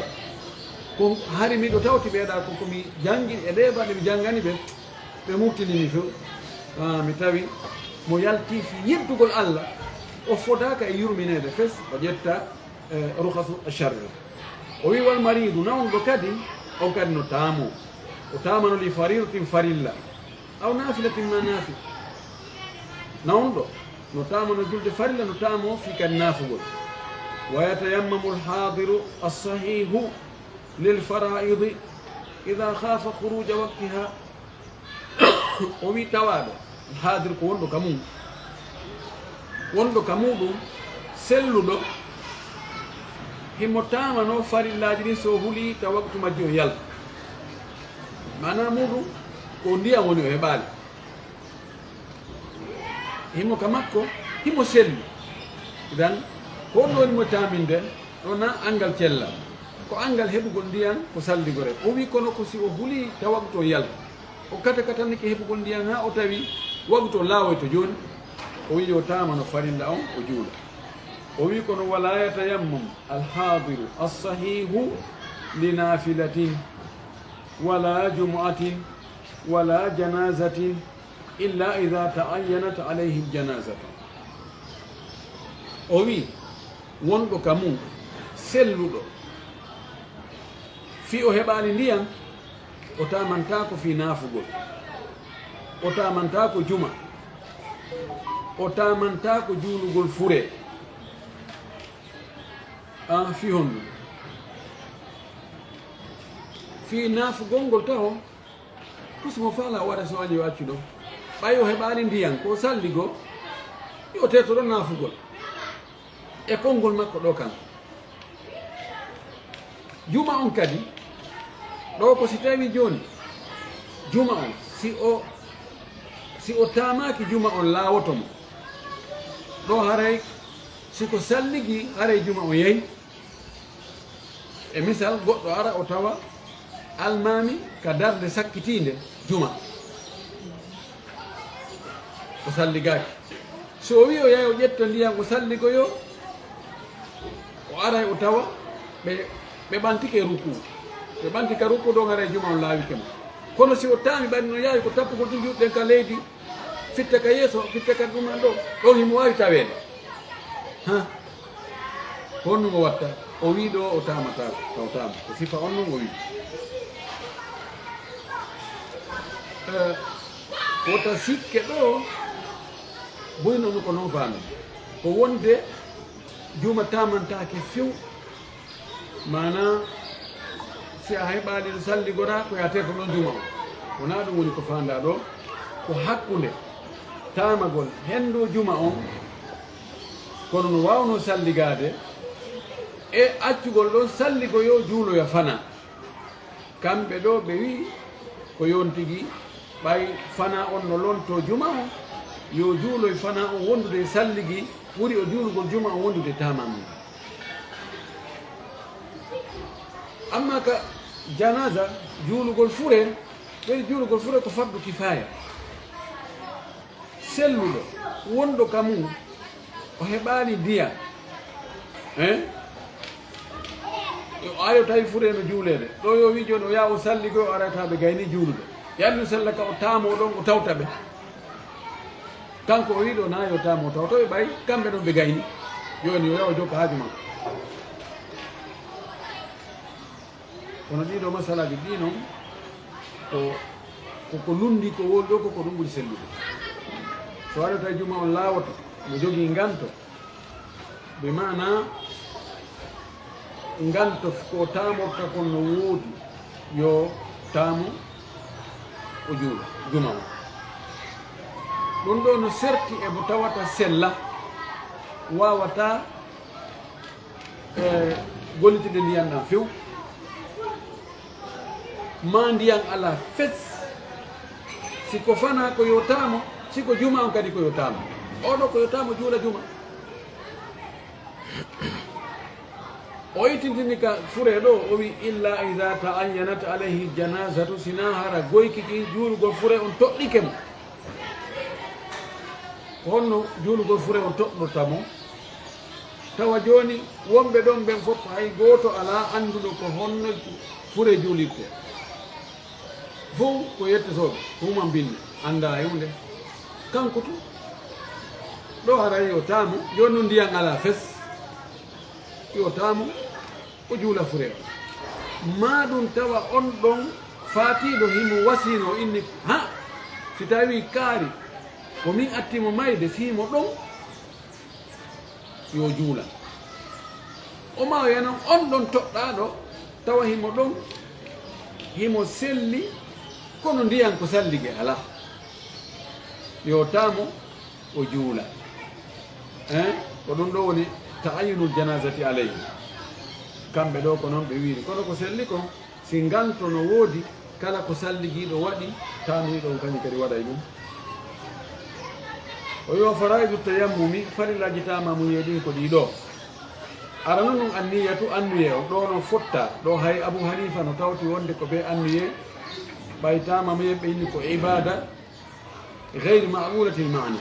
ko hari miɗo tawti ɓeeɗa ko, ko mi janngi e ɗee balɗe mi janngani ɓe, ɓe murtini mi few. Ah, mi tawi mo yalti fii yeddugol Alla, o fodaaka e yurmineede fes, o ƴetta, e, rukasu sharri. O wi, "Wal mariidu, nawɗo kadi, on kadi no taamoo. O taamano li fariidatin farilla." Aw naafilatin ma naafi. Nawɗo no taamano julde farilla, no taamoo fii kadi naafugol. Wa yatayammamu alhaadiru assahiihu lil faraa'idi idaa khaafa khuruuja waqtihaa. O wi tawaaɗo, haadir ko wonɗo ka mum. Wonɗo ka muɗum, selluɗo, himo taamano farillaaji ɗin so o hulii ta waqtu majji o yalta. Maanaa muɗum, ko ndiyam woni o heɓaali. Himo ka makko, himo selli. Idan, ko ɗum woni mo taaminde, ɗo na anngal cella. Ko anngal heɓugol ndiyam ko salligoree. O wi kono ko si o hulii ta waqtu o yalta. O kata katanike heɓugol ndiyam haa o tawi waqtu o laawoyto jooni. O wi yo taamano farilla on o juula. O wi kono wala yatayammam alhaadiru assahiihu li naafilatin wala jumu'atin wala janaazatin illa idaa ta'ayyanat alayhi aljanazatu. O wi wonɗo ka mum selluɗo fii o heɓaali ndiyam, o taamantaako fii naafugol, o taamantaako juma, o taamantaako juulugol furee. An fii honɗum? Fii naafugol ngol taho. Ko si mo faala o waɗa so waɗi o accu ɗon. Ɓay o heɓaali ndiyam ko salligo, yo teeto ɗon naafugol e konngol makko ɗo kan. Juma on kadi, ɗo ko si tawi jooni, juma on, si o, si o taamaaki juma on laawoto mo. Ɗo haray, si ko salligi, haray juma on yahi. E misal, goɗɗo ara o tawa almaami ka darnde sakkitiinde juma. O salligaaki. So o wi'i o yahi o ƴetta ndiyam o salligoyo, o aray o tawa ɓe, ɓe ɓantike ruku. Ɓe ɓanti ka ruku ɗon aray juma on laawike mo. Kono si o taami ɓayri no yaawi ko tappugol tun juuɗe ɗen ka leydi, fitta ka yeeso, fitta ka ɗum ɗo, ɗon himo waawi taweede. Ha? Ko honno mo watta? O wi ɗo o taamata, taw taama. Ko sifa on non o wi. Eh, wota sikke ɗo, boy non ko non faami. Ko wonde juma taamantaake few. Maanaa, si a heɓaali no salligoraa, ko yaaterto ɗon juma on. Wonaa ɗum woni ko faandaa ɗo. Ko hakkunde taamagol henndo juma on, kono no waawnoo salligaade, e accugol ɗon salligoyo juuloya fanaa. Kamɓe ɗo ɓe wi'i ko yontigi, ɓay fanaa on no lontoo juma on, yo juuloy fanaa on wondude e salligi, ɓuri o juulugol juma on wondude e taamaamuya. Amma ka janaza, juulugol furee, ɓen juulugol furee ko fardu kifaaya. Selluɗo, wonɗo ka mum, o heɓaali ndiyam. Hein? Yo ayo tawi fure no juuleede. Ɗo yo wi jooni o yaa o salligoy o arata ɓe gayni juulude. Yo allu sella ka o taamoo ɗon o tawta ɓe. Kanko o wi ɗo na yo taamoo tawta ɓe ɓay kamɓe ɗon ɓe gayni. Jooni o yaa o jokka haaju makko. Kono ɗii ɗoo masalaaji ɗii non ko, ko, ko lunndii ko woni ɗoo ko, ko ɗum ɓuri sellude. So waɗi tawi juma on laawoto, mo jogii nganto, bi maana nganto ko taamorta kon no woodi, yo taamo o juula juma on. Ɗum ɗoo no serti e mo tawata sella, waawataa e gollitde ndiyan ɗan few, ma ndiyan alaa fes. Si ko fana ko yo taamo, si ko juma on kadi ko yo taamo. Oɗo ko yo taamo juula juma. O ittintini ka fure ɗo, o wi, "Illa iza ta'ayyanat alayhi janazatu", sina hara goyki ki juulugol fure on toɗɗike mo. Ko honno juulugol fure on toɗɗorta mo? Tawa jooni wonɓe ɗon ɓen fof hay gooto alaa annduɗo ko honno fure juulirte. Fow ko yettotooɓe, human binne, anndaa e huunde. Kanko tun, ɗo haray yo taamu, jooni non ndiyan alaa fes. Yo taamu, o juula fure on. Maa ɗum tawa on ɗon faatiiɗo himo wasiino inni, ha, si tawii kaari, ko min atti mo mayde, si himo ɗon, yo juula. O maa o yanon on ɗon toɗɗaaɗo, tawa himo ɗon, himo selli, kono ndiyan ko sallige alaa. Yo taamo, o juula. Hein? Ko ɗum ɗo woni ta'ayyunul janazati alayhi. Kamɓe ɗo ko non ɓe wiiri. Kono ko selli kon, si nganto no woodi, kala ko salligiiɗo waɗi, taamiiɗo on kañum kadi waɗay ɗum. O yo faraidu tayammumi, farillaaji taamamuyee ɗin ko ɗii ɗo. Arano non anniyatu, annuyee on. Ɗo no fotta. Ɗo hay Abu Hanifa no tawti wonde ko be annuyee. Ɓay taamamuyee ɓe inni ko ibada. Gayri ma'qulatil ma'na.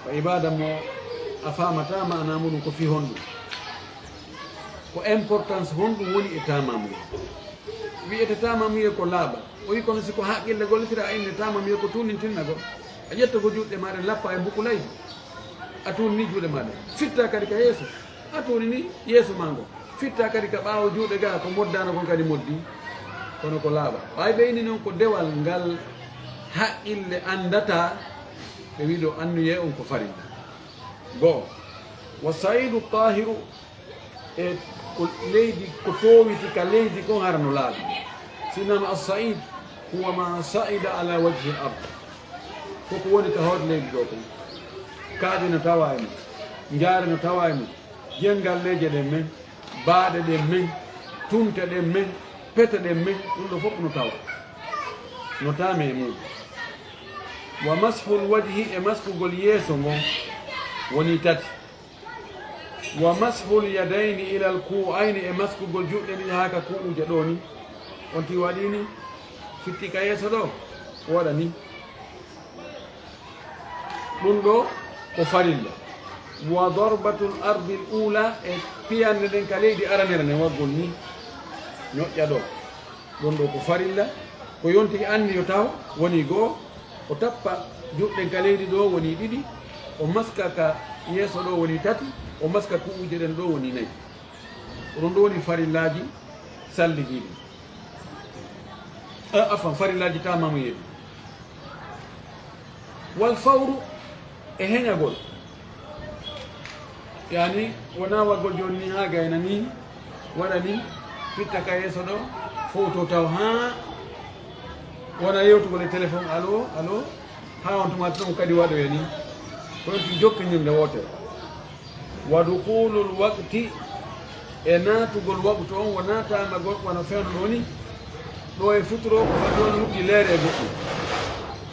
Ko ibada mo a faamata ma'ana muɗum ko fii honɗum? Ko importance honɗum woni e taamamuye? Wi'ete taamamuye ko laaɓa. O wi kono si ko haqqille gollitira a inne taamamuye ko tuunintinnagol. A ƴetta ko juuɗe ma ɗen lappa e mbukulay. A tuunini juuɗe ma ɗen. Fitta kadi ka yeeso. A tuunini yeeso ma ngo. Fitta kadi ka ɓaawo juuɗe ga ko moddano kon kadi moddi. Kono ko laaɓa. Ɓay ɓe inni non ko dewal ngal haqqille anndata, ɓe wi ɗo annuye on ko farilla. Goo, wa sa'idu tahiru, e ko leydi, ko toowiti ka leydi kon hara no laaɓi. Sinama as-sa'id huwa ma sa'ida ala wajhi al-ard. Ko ko woni ka hoore leydi ɗo kon. Kaaƴe no tawa e mum, njaare no tawa e mum, jengalleeje ɗen men, baaɗe ɗen men, tunte ɗen men, pete ɗen men, ɗum ɗo fof no tawa. No taame e mum. Wa mashul wajhi, e maskugol yeeso ngon woni tati. Wa mashul yadayni ilal ku'ayni, e maskugol juuɗe ɗiɗi haa ka ku'uje ɗo ni. On ti waɗi ni, fitti ka yeeso ɗo, waɗa ni. Ɗum ɗo ko farilla. Wa darbatul ardil ula, e piyande nden ka leydi aranere nden waggol ni, ñoƴƴa ɗo. Ɗum ɗo ko farilla, ko yontiri anni yo taw woni goo, o tappa juuɗe ɗen ka leydi ɗo woni ɗiɗi, o maska ka yeeso ɗo woni tati, o maska ku'uje ɗen ɗo woni nayi. Ko ɗum ɗo woni farillaaji salligiiɗi. Eh, afan, farillaaji taamamuyeeɗi. Wal fawru e heñagol. Yani, wona waggol jooni ni haa gayna ni, waɗa ni, fitta ka yeeso ɗo, fowto taw haa wona yewtugol e téléphone, allo, allo, haa on tuma ɗum kadi waɗoya ni. Ko ɗum jokkinirde wootere. Wa dukhulul waqti, e naatugol waqtu on, wo naataama go-, wano fewndo ɗo ni. Ɗo e futuro, ko fati on lutti leere e goɗɗum.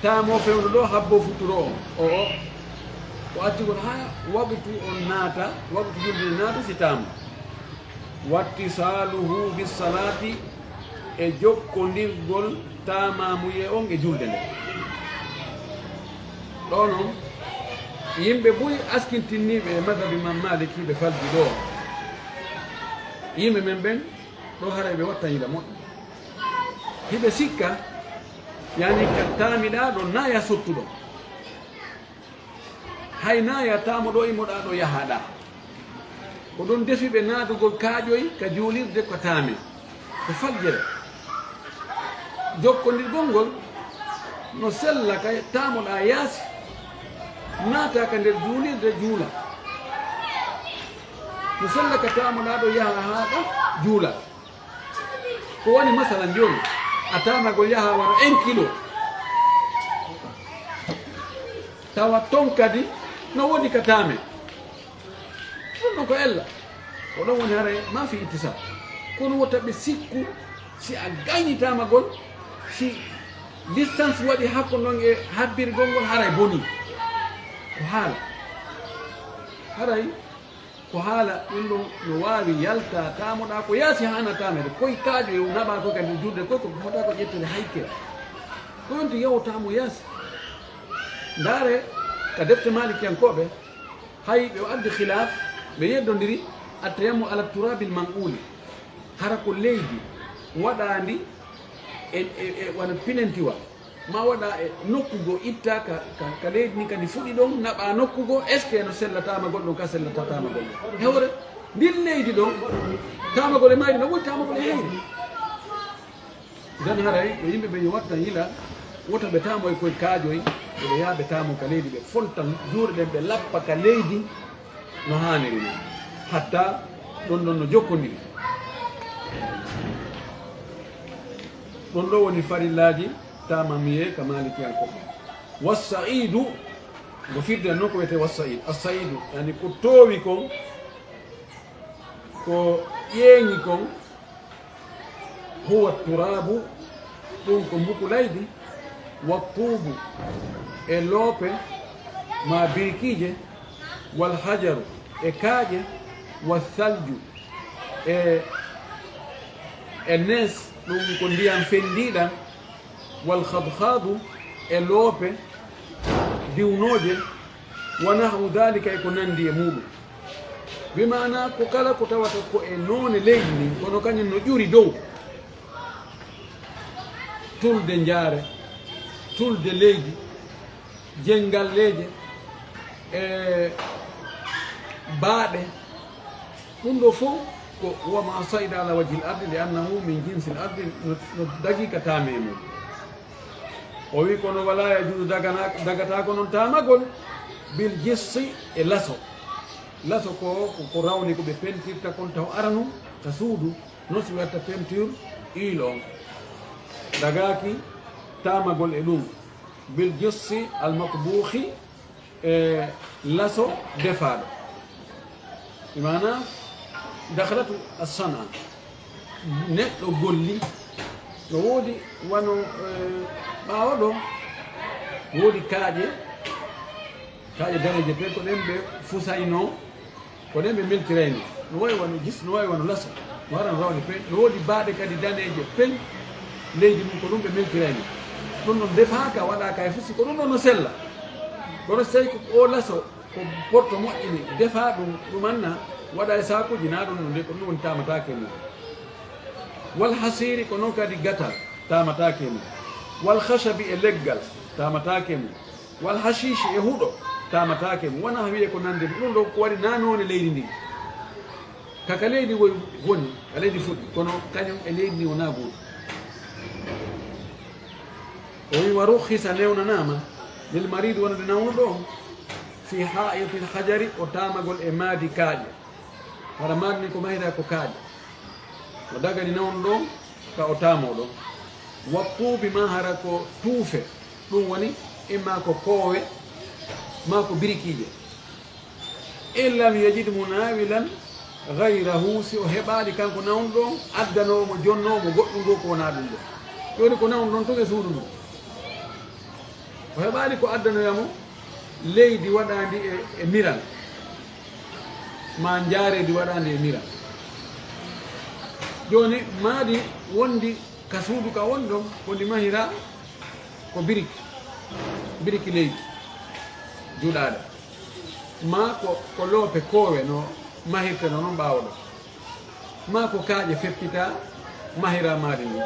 Taamo fewndo ɗo, habbo futuro on. O, o. Ko accugol haa waqtu on naata, waqtu julde naata si taamo. Wattisaluhu bis salati, e jokkondirgol taamamuye on e julde nde. Ɗo non, yimɓe buy askintinniiɓe e madhabi Imam Maliki ɓe faldi ɗo. Yimɓe men ɓen, Ɗo haray ɓe watta yila moƴƴo. Hiɓe sikka, yani ka taamiɗaa ɗo naaya sottuɗo. Hay naaya taamo ɗo imoɗaa ɗo yahaɗaa. Ko ɗon defi ɓe naatugol kaaƴoy ka juulirde ko taame. Ko fajjere. Jokkondirgol ngol no sella ka taamoɗaa yaasi, naata ka nder juulirde juula. No sella ka taamoɗaa ɗo yaha haa ɗo juula. Ko woni masalan jooni, a taamagol yaha wara un kilo. Tawa ton kadi no woodi ka taame. Ɗum ɗon ko ella. Ko ɗon woni haray ma fi ittisal. Kono wota ɓe sikku si a gayni taamagol, si distance waɗi hakkunde on e habbirgol ngol haray boni. Ko haala. Haray ko haala ɗum ɗon no waawi yalta taamoɗaa ko yaasi haana taamede. Koy kaaƴo e naɓaa ko kadi juulde koy ko fota ko ƴettude hay kere. Ko yonti yawo taamo yaasi. Ndaare ka defte maalikiyankooɓe, hay ɓe addi khilaaf, ɓe yeddondiri attayammu ala turabil manquli. Hara ko leydi waɗaandi e, e, e wano pilentiwal. Ma waɗa e nokku goo, itta ka, ka, ka leydi ni kadi fuɗi ɗon, naɓa nokku goo, est-ce que no sellataama goɗɗo ka sellataama goɗɗo? Hewre, ndin leydi ɗon, taamagol e mayri no woodi taamagol e heyre. Idan haray, ko yimɓe ɓe yo watta yila, wota ɓe taamoy koye kaajoy, ɓe yaha ɓe taamo ka leydi, ɓe fonta juuɗe ɗen, ɓe lappa ka leydi, no haaniri non. Hatta ɗon ɗon no jokkondiri. Ɗon ɗo woni farillaaji taamamiyee ka maalikiyankooɓe. Wassaidu, ngo firde non ko wiyetee wassaidu. Assaidu, yani ko toowi kon, ko ƴeeŋi kon, huwa turaabu, ɗum ko mbukulaydi, wa tuubu, e loope, ma birikiije, wal hajaru, e kaaƴe, wa salju, e, e nees, ɗum ko ndiyam fenndiiɗam, wal khadkhadu, e loope diwnooje, wa nahwu dhalika, e ko nanndi e muuɗum. Bi maana ko kala ko tawata ko e noone leydi ndin, kono kañum no ƴuri dow. Tulde njaare, tulde leydi, jenngalleeje, e baaɗe. Ɗum ɗo fof ko wa ma saida ala wajhil ardi li annahu min jinsil ardi, no, no dagi ka taame mum. O wi kono wala yajuuzu dagana-, dagata ko noon taamagol bil jissi e laso. Laso ko, ko, ko rawni ko ɓe pentirta kon taw arano ka suudu, non si watta peinture huile on. Dagaaki taamagol e ɗum. Bil jissi al matbuuxi, e laso defaaɗo. Bi maana dakhalatu as-san'a. Neɗɗo golli. No woodi wano, eh, ɓaawo ɗo, woodi kaaƴe, kaaƴe daneeje pe ko ɗen ɓe fusaynoo, ko ɗen ɓe meltirayno. No wayi wano jis, no wayi wano laso. No waran rawde pe. No woodi baaɗe kadi daneeje pe. Leydi mum ko ɗum ɓe meltirayno. Ɗum ɗon defaaka, waɗaaka e fusi, ko ɗum ɗon no sella. Kono so tawi ko o laso, ko porto moƴƴini, defa ɗum, ɗum anna, waɗa e saakuuji, na ɗum ɗum de, ko ɗum woni taamataake mum. Wal hasiiri, ko noon kadi gatal, taamataake mum. Wal hasabi, e leggal, taamataake mum. Wal hasiisi, e huɗo, taamataake mum. Wonaa wiye ko nande ɗum ɗo ko waɗi na noone leydi ndin. Ka, ka leydi woy-, woni, ka leydi fuɗi, kono kañum e leydi ndi wonaa gootum. O wi, wa rukhisa, newnanaama, lil maridi, wonande nawnuɗo on, fi ha'itil hajari, o taamagol e maadi kaaƴe. Hara maadi ni ko mahira ko kaaƴe. O dagani nawnuɗo on ka o taamoo ɗon. Wa tuubi, ma hara ko tuufe, ɗum woni imma ko koowe, ma ko birikiije. In lam yajid munawilan ghayrahu, si o heɓaali kanko nawnuɗo on addanoowo mo, jonnoowo mo goɗɗum goo ko wonaa ɗum ɗo. Jooni ko nawnuɗo on tun e suudu ndun. O heɓaali ko addanoya mo leydi waɗaandi e, e miral, ma njaareedi waɗaandi e miral. Jooni maadi wondi ka suudu ka woni ɗon, ko ndi mahiraa ko biriki, biriki leydi juɗaaɗo. Ma ko, ko loope koowe no mahirte no non ɓaawo ɗon. Maa ko kaaƴe feppita, mahira maadi ndin.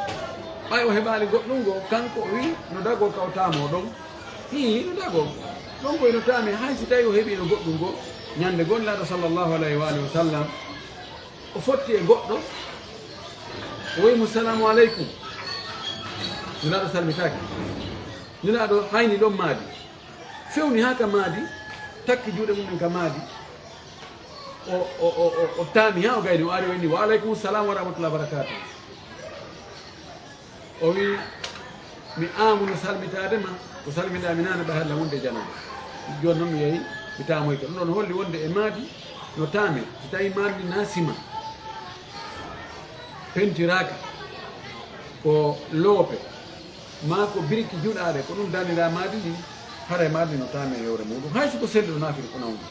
Ɓay o heɓaali goɗɗun goo, kanko o wi'i, no dagoo ka o taamoo ɗon. Hii, no dagoo. Ɗon koy no taamee, hay si tawii o heɓiino goɗɗun goo. Ñande goo Nulaaɗo sallallahu alayhi wa alihi wa sallam, o fotti e goɗɗo, o wi'i mo, "Salaamu aleykum." Nulaaɗo salmitaaki. Nulaaɗo hayni ɗon maadi. Fewni haa ka maadi, takki juuɗe mum en ka maadi. O, o, o, o, o taami haa o gayni, o ari o inni, "Wa aleykum salam wa rahmatullahi wa barakatuh." O wi, "Mi aamuno salmitaade ma, ko salmiɗaa mi naane ɓay halla wonde janaba. Jooni non mi yahi, mi taamoyke." Ɗum ɗon holli wonde e maadi no taame, so tawi maadi ndi na sima, pentiraaka, ko loope, maa ko biriki juɗaaɗe, ko ɗum danira maadi ndi, haray maadi no taame e yowre muuɗum, hay si ko selluɗo naafiri ko nawdi.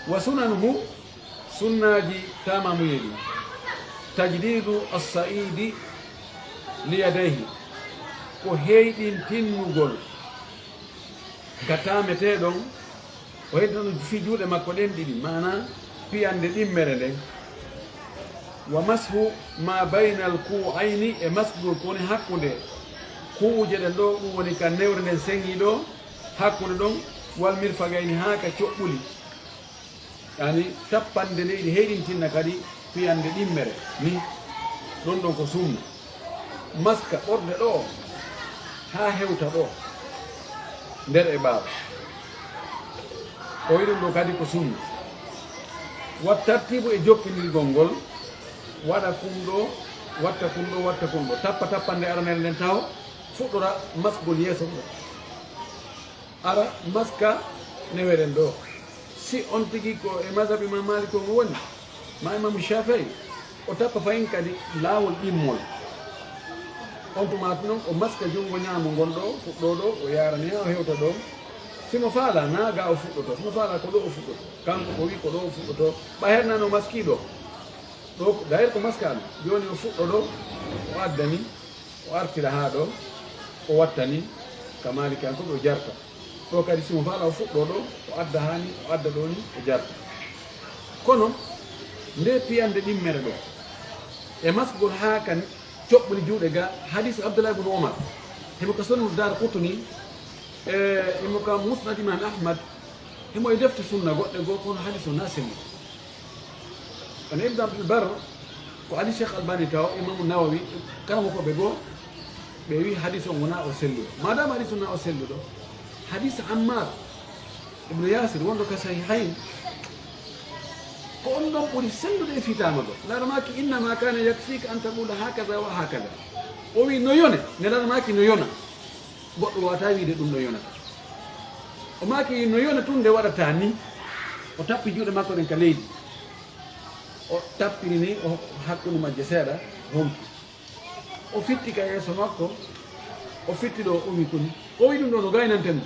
Wa sunanuhu, sunnaaji taamamuye ɗin, tajdidu as-sa'idi li yadayhi, ko heyɗintinnugol ka taametee ɗon, o heddino ɗum fii juuɗe makko ɗen ɗiɗi, maanaa piyande ɗimmere nden. Wa mashu ma baynal kuu'ayni, e maskugol ko woni hakkunde kuu'uje ɗen ɗoo, ɗum woni ka newre nden seŋii ɗoo, hakkunde ɗon, wal mirfagayni, haa ka coɓɓuli. Yaani, tappande nde hiɗi heyɗintinna kadi piyande ɗimmere ni. Ɗon ɗon ko sunna. Maska ɓorde ɗoo haa hewta ɗoo, nder e ɓaawo. O wi'i ɗum ɗoo kadi ko sunna. Wa tartibu, e jokkindirgol ngol, waɗa kun ɗoo, watta kun ɗoo, watta kun ɗoo. Tappa tappande aranere nden taho, fuɗɗora maskugol yeeso ngol. Ara maska neweren ɗoo. Si on tigi ko e mazhab Imam Malik on o woni, ma Imam Shafi'i, o tappa fahin kadi laawol ɗimmol. On tuma non o maska junngo ñaamo ngon ɗoo, fuɗɗoo ɗoo, o yaarani haa o hewta ɗoo. Si mo faalaa, naa ga o fuɗɗotoo. Si mo faalaa, ko ɗoo o fuɗɗotoo. Kanko o wi'i ko ɗoo o fuɗɗotoo. Ɓay hernaa no maskii ɗoo. Ɗoo, dayir ko maska no. Jooni o fuɗɗoo ɗoo, o addani. O artira haa ɗoo, o watta ni, ka Maalikiyankooɓe o jarta. Ɗoo kadi, si mo faalaa o fuɗɗoo ɗoo, o adda haa ni, o adda ɗoo ni, o jarta. Kono, nde piyande ɗimmere ɗoo, e maskugol haa kan coɓɓuli juuɗe ga, hadiis Abdullah ibn Umar, himo ka Sunan Daaraqutni, e himo ka Musnad Imam Ahmad, himo e defte sunna goɗɗe goo, kono hadiis on na selli. Kono Ibn Abdul Barr, ko adi Cheikh Albani taw, Imamu Nawawi, karamokooɓe goo, ɓe wi hadiis on wonaa o selluɗo. Maadaama hadiis on na o selluɗo, hadiis Ammar ibn Yasir wonɗo ka Sahihayn, ko on ɗon ɓuri sellude e fii taamagol. Nelaaɗo maaki, "Innama kana yakfika an taqula hakaza wa hakaza." O wi no yone, Nelaaɗo maaki no yona. Goɗɗo waawataa wiide ɗum ɗo yonata. O maaki no yona tun nde waɗata ni. O tappi juuɗe makko ɗen ka leydi. O tappiri ni, o hakkunde majje seeɗa, ronki. O fitti ka yeeso makko, o fitti ɗo, o umi koni. O wi ɗum ɗo no gaynanten mo.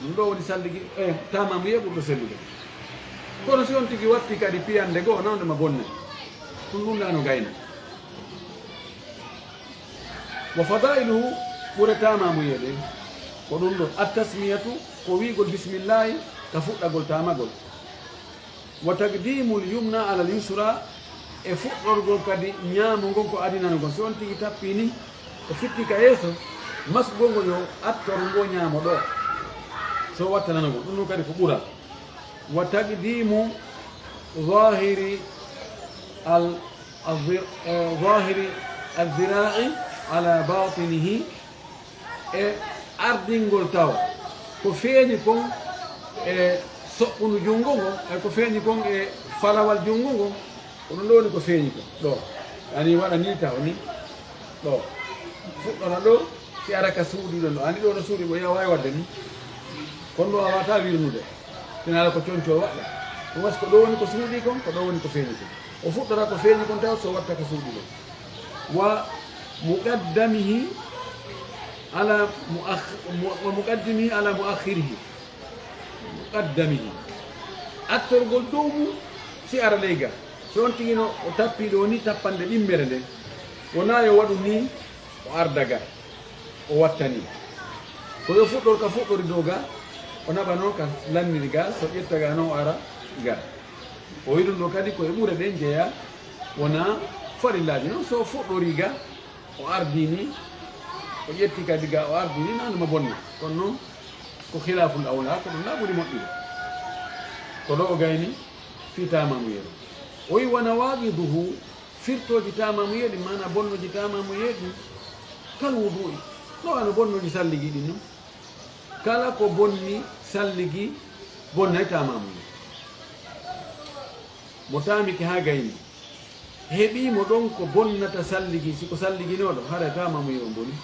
Ɗum ɗo woni salligi, eh, taamamuye ɓurɗo sellude. Kono si on tigi watti kadi piyande goo, nawde ma bonne. Ɗum ɗum ɗa no gayna. Wa fadailuhu, ɓure taamamuye ɗen, ko ɗum ɗo. At-tasmiyatu, ko wi'gol bismillahi ka fuɗɗagol taamagol. Wa taqdimul yumna alal yusra, e fuɗɗorgol kadi ñaamo ngon ko adinano ngon. Si on tigi tappi ni, o fitti ka yeeso, masgol ngol yo attor ngo ñaamo ɗo. So wattanano ngon, ɗum ɗum kadi ko ɓural. Wa taqdimu zahiri al, al-, eh, zahiri al-zira'i ala batinihi, e ardingol taw ko feeñi kon e soɓɓundu junngo ngon, e ko feeñi kon e falawal junngo ngon, ko ɗum ɗo woni ko feeñi kon ɗo. Ani waɗa ni taw ni ɗo, fuɗɗora ɗo, si ara ka suuɗi ɗon ɗo. Ani ɗo no suuɗi mo, ya waawi waɗde ni. Kon ɗo a waata wirnude. Tinaala ko conco waɗa. Ɗum wasi ko ɗo woni ko suuɗi kon, ko ɗo woni ko feeñi kon. O fuɗɗora ko feeñi kon taw so watta ko suuɗi ɗon. Wa muqaddamihi ala muakh-, mu-, wa muqaddimihi ala muakhirihi. Muqaddamihi. Attorgol dow mum si ara ley ga. So on tigi no o tappi ɗo ni tappande ɗimmere nde. Wona yo waɗu ni o arda ga. O wattani. Ko yo fuɗɗor ka fuɗɗori dow ga, o naɓa noon ka lanniri ga, so ƴetta ga noon o ara ga. O wi ɗum ɗo kadi ko e ɓure ɗen jeeya, wona farillaaji non. So fuɗɗori ga, o ardini, o ƴetti kadi ga, o ardini, nanu ma bonna. Kono noon ko khilaful awla, ko ɗum na ɓuri moƴƴude. Ko ɗo o gayni fii taamaamuyeeru. O wi wona waaqiduhu, firtooji taamaamuyeeɗi, maana bonnooji taamaamuyeeɗi, kal wudu'i, no wano bonnooji salligi ɗin non. Kala ko bonni salligi, bonnay taamaamuye. Mo taamike haa gayni, heɓii mo ɗon ko bonnata salligi, si ko salliginooɗo, haray taamaamuye on boni.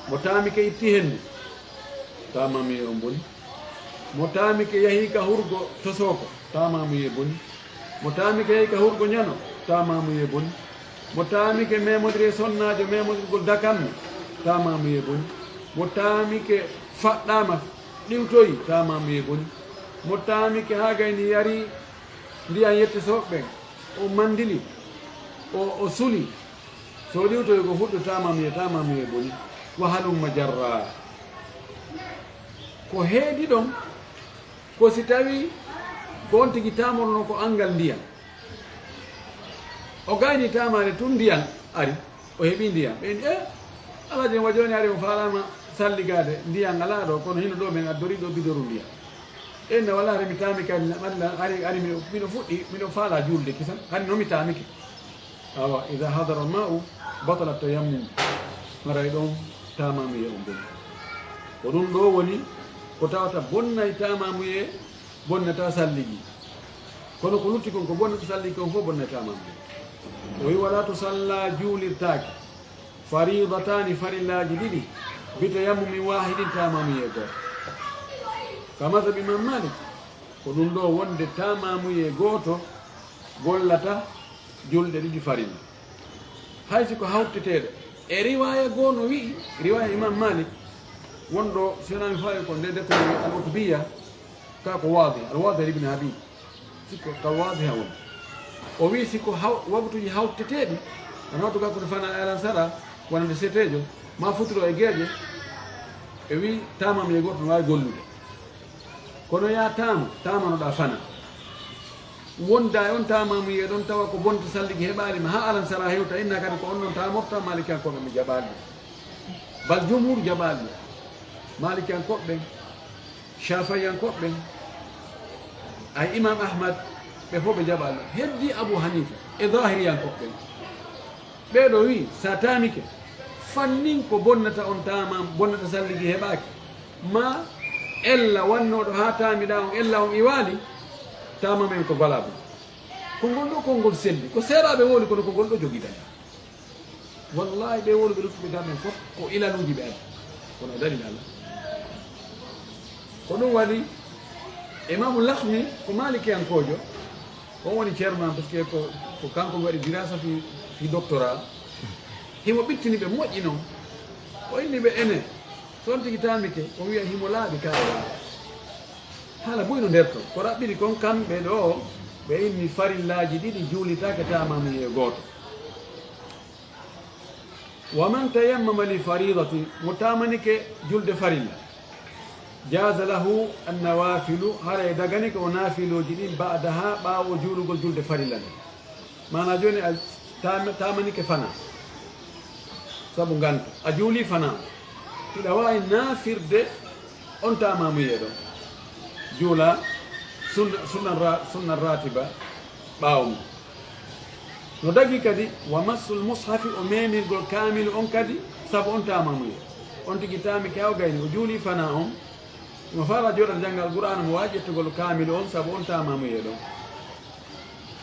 Mo taamike itti hendu, taamaamuye on boni. Mo taamike yahii ka hurgo tosooko, taamaamuye boni. Mo taamike yahii ka hurgo ñano, taamaamuye boni. Mo taamike memodiri e sonnaajo, memodirgol dakamme, taamaamuye boni. Mo taamike faɗɗaama, ɗiwtoyi, taamaamuye boni. Mo taamike haa gayni yari ndiyan yette soɓɓen, o mandili, o, o suli. So ɗiwtoyi ko fuɗɗo taamaamuye, taamaamuye boni. Wa halumma jarra. Ko heedi ɗon, ko si tawi ko on tigi taamorno ko anngal ndiyan. O gayni taamaade tun ndiyan ari, o heɓi ndiyan. Ɓe inni, "Eh, Alhaji, wa jooni ari o faalaama salligaade, ndiyan alaa ɗo, kono hino ɗo men addori ɗo bidoru ndiyan." Ɓe inni, "Wala, hari mi taami kadi, na ɓanna, ari, ari miɗo, miɗo fuɗɗi, miɗo faala juulde kisan, hari no mi taamike." Awa, "Iza hadara ma'u, batala tayammum." Haray ɗon taamaamuye on boni. Ko ɗum ɗo woni ko tawata bonnay taamaamuye, bonnata salligi. Kono ko lutti kon, ko bonnata salligi kon fof bonnay taamaamuye. O wi, "Wala tusalla, juulirtaake, fariidataani, farillaaji ɗiɗi, bi tayammumin waahidin, taamaamuye gooto." Ka mazhab Imam Malik, ko ɗum ɗo wonde taamaamuye gooto gollata julɗe ɗiɗi farilla. Hay si ko hawteteeɗo. E riwaaya goo no wi'i, riwaaya Imam Malik, wonɗo, si wonaa mi faawi ko nde deftere Al-Utubiyya, ka ko Waadih, Al-Waadih ibn Habib. Sikko ka Waadiha woni. O wi'i si ko haw-, waktuuji hawteteeɗi, kono hawtu ka ko fana e alansara, wonande seteejo, ma futuro e geeƴe, e wi'i taamaamuye gooto no waawi gollude. Kono yaa taama, taamanoɗaa fana. Wonda e on taamaamuye ɗon tawa ko bonta salligi heɓaali ma, haa alansara hewta, inna kadi ko on non taamorta, Maalikiyankooɓe mi jaɓaali ɗum. Bal jumhur jaɓaali ɗum. Maalikiyankooɓe ɓen, Shafi'iyankooɓe ɓen, ay Imam Ahmad, ɓe fof ɓe jaɓaali ɗum. Heddi Abu Hanifa e Zahiriyankooɓe ɓen. Ɓee ɗoo wi'i, sa taamike, fannin ko bonnata on taamaam, bonnata salligi heɓaaki. Ma ella wannooɗo haa taamiɗaa on, ella on iwaali, taamaam en ko valable. Ko ngol ɗoo konngol selli, ko seeraaɓe wowli, kono ko ngol ɗoo jogidani. Wallahi, ɓe wowluɓe luttuɓe garɗen fof, ko ilaluuji ɓe addi. Kono e dalil Allah. Ko ɗum waɗi, Imaamu Lakhmi ko Maalikiyankoojo, on woni ceerno am, parce que ko, ko kanko mi waɗi dirasa fi, fi doctorat. Himo ɓittini ɓe moƴƴi non. O inni ɓe ene, so on tigi taamike, o wi'a himo laaɓi kaala. Haala buy no nder ton. Ko raɓɓiɗi kon kamɓe ɗo, ɓe inni farillaaji ɗiɗi juulitaake taamaamuye gooto. Wa man tayammama li faridatin, mo taamanike julde farilla. Jaaza lahu annawafilu, haray daganike o naafilooji ɗin ba'daha, ɓaawo juulugol julde farilla nden. Maanaa jooni a taam-, taamanike fana. Sabu nganto. A juuli fana. Hiɗa waawi naafirde on taamaamuye ɗon. Juula sunna, sunna ra-, sunna ratiba ɓaawo mum. No dagi kadi, wa massul mushafi, o meemirgol kaamilu on kadi, sabu on taamaamuye. On tigi taamike haa o gayni, o juuli fana on. Mo faala jooɗata janngal Qur'aana, mo waawi ƴettugol kaamilu on, sabu on taamaamuye ɗon.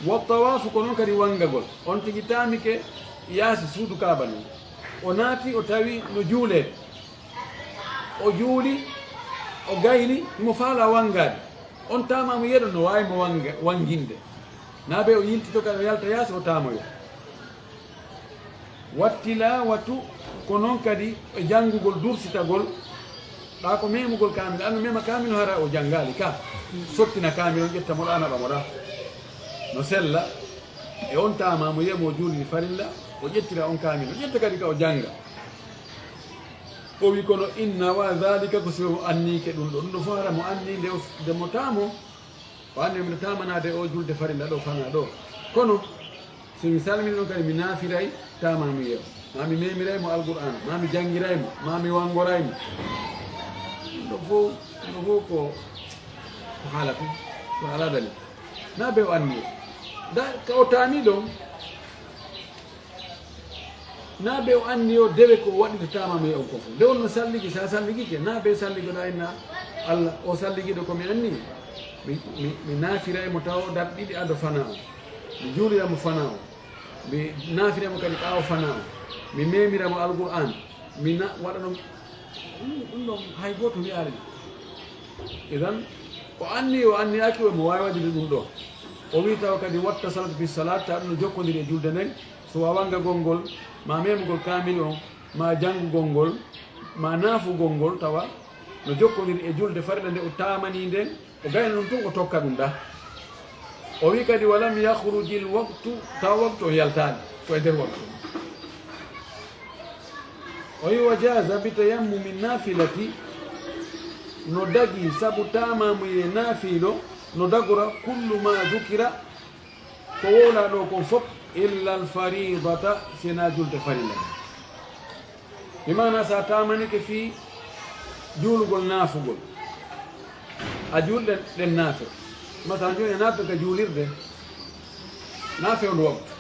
Wa tawaafu, ko noon kadi wanngagol. On tigi taamike yaasi suudu Kaaba ndun. O naati, o tawi no juuleede. O juuli, o gayni, himo faala wanngaade. On taamaamuye ɗon no waawi mo wannga-, wannginde. Naa be o yiltito kadi o yalta yaasi o taamoyo. Wa tilawatu, ko noon kadi e janngugol, dursitagol. Ɗaa ko memugol kaamil, an no mema kaamil hara o janngaali ka. Sottina kaamil on, ƴetta mo ɗaa, naɓa mo ɗaa. No sella. E on taamaamuye mo juuliri farilla, o ƴettira on kaamil, o ƴetta kadi ka o jannga. O wi, kono inna wa dhalika, ko sifa mo anniike ɗum ɗo. Ɗum ɗo fof hara mo anni nde o, nde mo taamo, O anndi miɗo taamanaade o julde farilla ɗo fana ɗo. Kono, so mi salmini ɗon kadi, mi naafiray taamamuyee o. Ma mi memiray mo Alqur'aan, ma mi janngiray mo, ma mi wanngoray mo. Ɗum ɗo fof, ɗum ɗo fof ko, ko haala tun, ko alaa dalil. Na be o anndi o. Da, ka o taami ɗon, na be o anndi o dewe ko waɗirta taamamuyee on ko fof. Nde wonno salligi, sa salligike, na be salligoɗa inna Allah, o salligiɗo ko mi anndi. Mi, mi, mi naafiray mo tawa o dar ɗiɗi ado fana o. Mi juulira mo fana o. Mi naafira mo kadi ɓaawo fana o. Mi memira mo Alqur'aan. Mi na-, waɗa ɗum. Ɗum, ɗum ɗon hay gooto wi'aali. Idan, o anni, o anniyaaki, o mo waawi waɗude ɗum ɗo. O wi'i tawa kadi wattasalat bis salaat, tawa ɗum no jokkondiri e julde nden. So waawangagol ngol, ma memugol kaamil on, ma janngugol ngol, ma naafugol ngol, tawa no jokkondiri e julde farilla nde o taamani nden, o gayna ɗum tun, o tokka ɗum ɗa. O wi'i kadi, "Walam yakhrujil waqtu", tawa waqtu on yaltaani, ko e nder waqtu. O wi'i, "Wa jaaza bi tayammumi nafilati", no dagi sabu taamamuyee naafiilo, no dagora kullu ma zukira, ko wowlaa ɗo kon fof, "illa al faridata", si na julde farilla. Bi maana, sa taamanike fii juulugol naafugol, a juulɗen ɗen naafe. Masala, jooni a naata ka juulirde, naafe on waktu.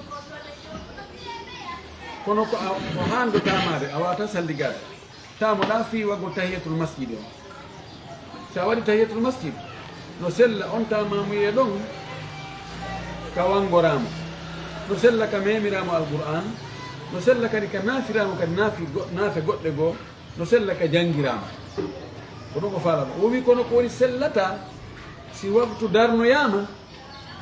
Kono ko a, ko haanɗo taamaade, a waawata salligaade. Taamoɗaa fii waɗgol tahiyatul masjid on. Si a waɗi tahiyatul masjid, no sella on taamamuyee ɗon ka wanngoraama. No sella ka memiraama Alqur'aan. No sella kadi ka naafiraama kadi naafi go-, naafe goɗɗe goo. No sella ka janngiraama. Ko ɗum o faalano. O wi'i kono ko woni sellata si waktu darnoyaama,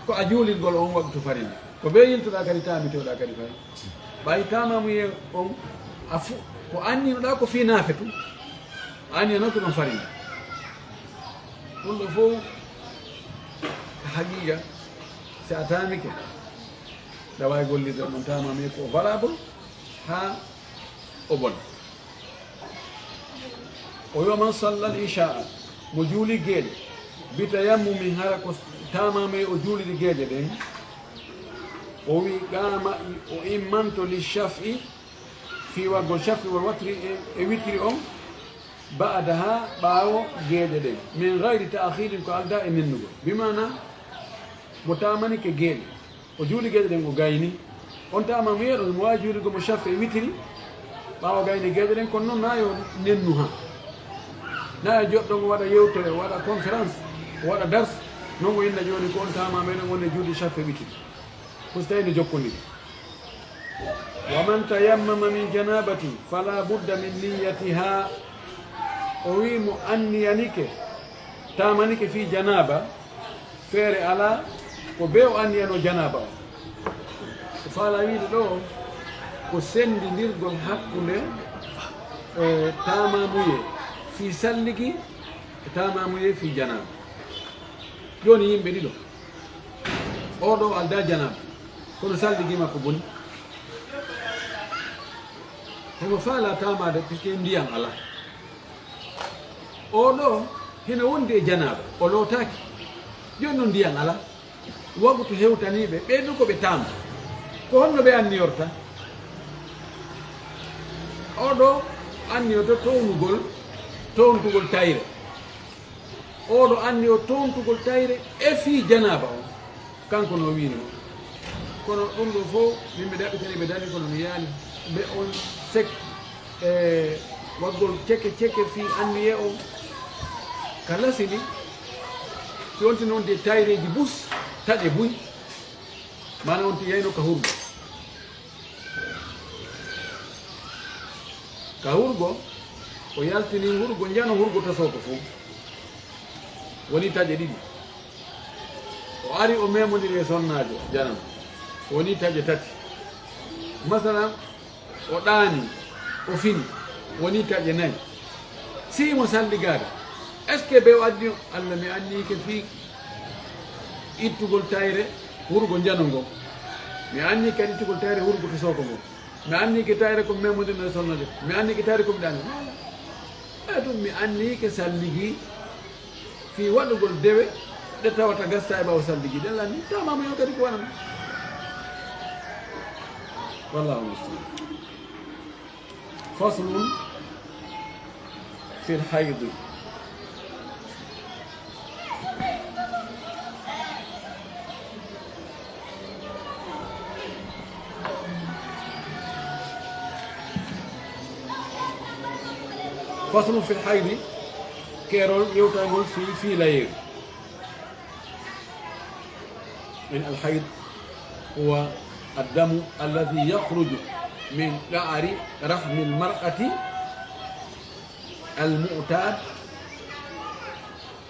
ko a juulirgol on waktu farilla. Ko bee yiltuɗaa kadi, taamitoɗaa kadi fay. Ɓay taamamuyee on, a fu-, ko anniynoɗaa ko fii naafe tun. A anniyanoke ɗon farilla. Ɗum ɗo fof, haqiiqa, si a taamike, ɗa waawi gollirde on taamamuyee ko valable haa o bona. O wi'i, "Man sallal isha'a", mo juuli geeƴe, "bi tayammumin", hara ko taamamuyee o juuliri geeƴe ɗen. O wi'i, "Qaama", o immanto, "li shaf'i", fii waɗgol shaf'i wal watri e, e witri on, "ba'daha", ɓaawo geeƴe ɗen, "min ghayri ta'khirin", ko aldaa e nennugol. Bi maana, mo taamanike geeƴe, o juuli geeƴe ɗen, o gayni. On taamamuyee ɗon, mo waawi juulirgol mo shaf'i e witiri, ɓaawo gayni geeƴe ɗen, kono non na yo nennu haa. Na yo joɗɗo ngo waɗa yewtere, o waɗa conférence, o waɗa dars, non o inna jooni ko on taamamuyee ɗon woni e juulde shaf'i e witiri. Ko si tawii no jokkondiri. "Wa man tayammama min janabatin fala budda min niyyatiha." O wi'i mo anniyanike, taamanike fii janaaba, feere alaa, ko bee o anniyano janaaba on. Ko faalaa wiide ɗo, ko senndindirgol hakkunde, e, taamamuyee fii salligi e taamamuyee fii janaaba. Jooni yimɓe ɗiɗo, oo ɗoo aldaa janaaba, kono salligi makko boni. Himo faalaa taamaade, puisque ndiyam alaa. Oo ɗoo hino wondi e janaaba, o lootaaki. Jooni non ndiyam alaa. Waktu hewtanii ɓe, ɓee ɗoo ko ɓe taama. Ko honno ɓe anniyorta? Oo ɗoo anniyoto toownugol, toontugol tayre. Oo ɗoo anniyoo toontugol tayre e fii janaaba on. Kanko no wiiri non. Kono ɗum ɗoo fof, min mi ɗaɓɓitanii ɓe dali, kono mi yiyaani ɓe on sek e waɗgol ceke ceke fii anniyee on. Ka lasili, si on tini on de tayreeji bus, taƴe buy, maana on ti yayno ka hurgo. Ka hurgo, o yaltini hurgo njano, hurgo tasooto fof. Woni taƴe ɗiɗi. O ari, o memondiri e sonnaajo janano. Woni taƴe tati. Masalan, o ɗaani, o fini. Woni taƴe nayi. Si mo salligaade, est-ce que ɓe o addi on? "Allah, mi anniike fii ittugol tayre hurgo njano ngo. Mi annii kadi ittugol tayre hurgo tasooto ngo. Mi anniike tayre ko mi memodirno e sonnaajo. Mi anniike tayre ko mi ɗaani." Wala. Ɓay ɗum mi anniike salligi fii waɗugol dewe Ɗe tawata gasta e ɓaawo saldi giɗe lanni, tawama mo yewtati ko wanan. Wallahu musta'an. Faslun fil haydi. Faslun fil haydi, keerol yewtagol fii, fii layeeru. من الحيض هو الدم الذي يخرج من قعر رحم المرأة المعتاد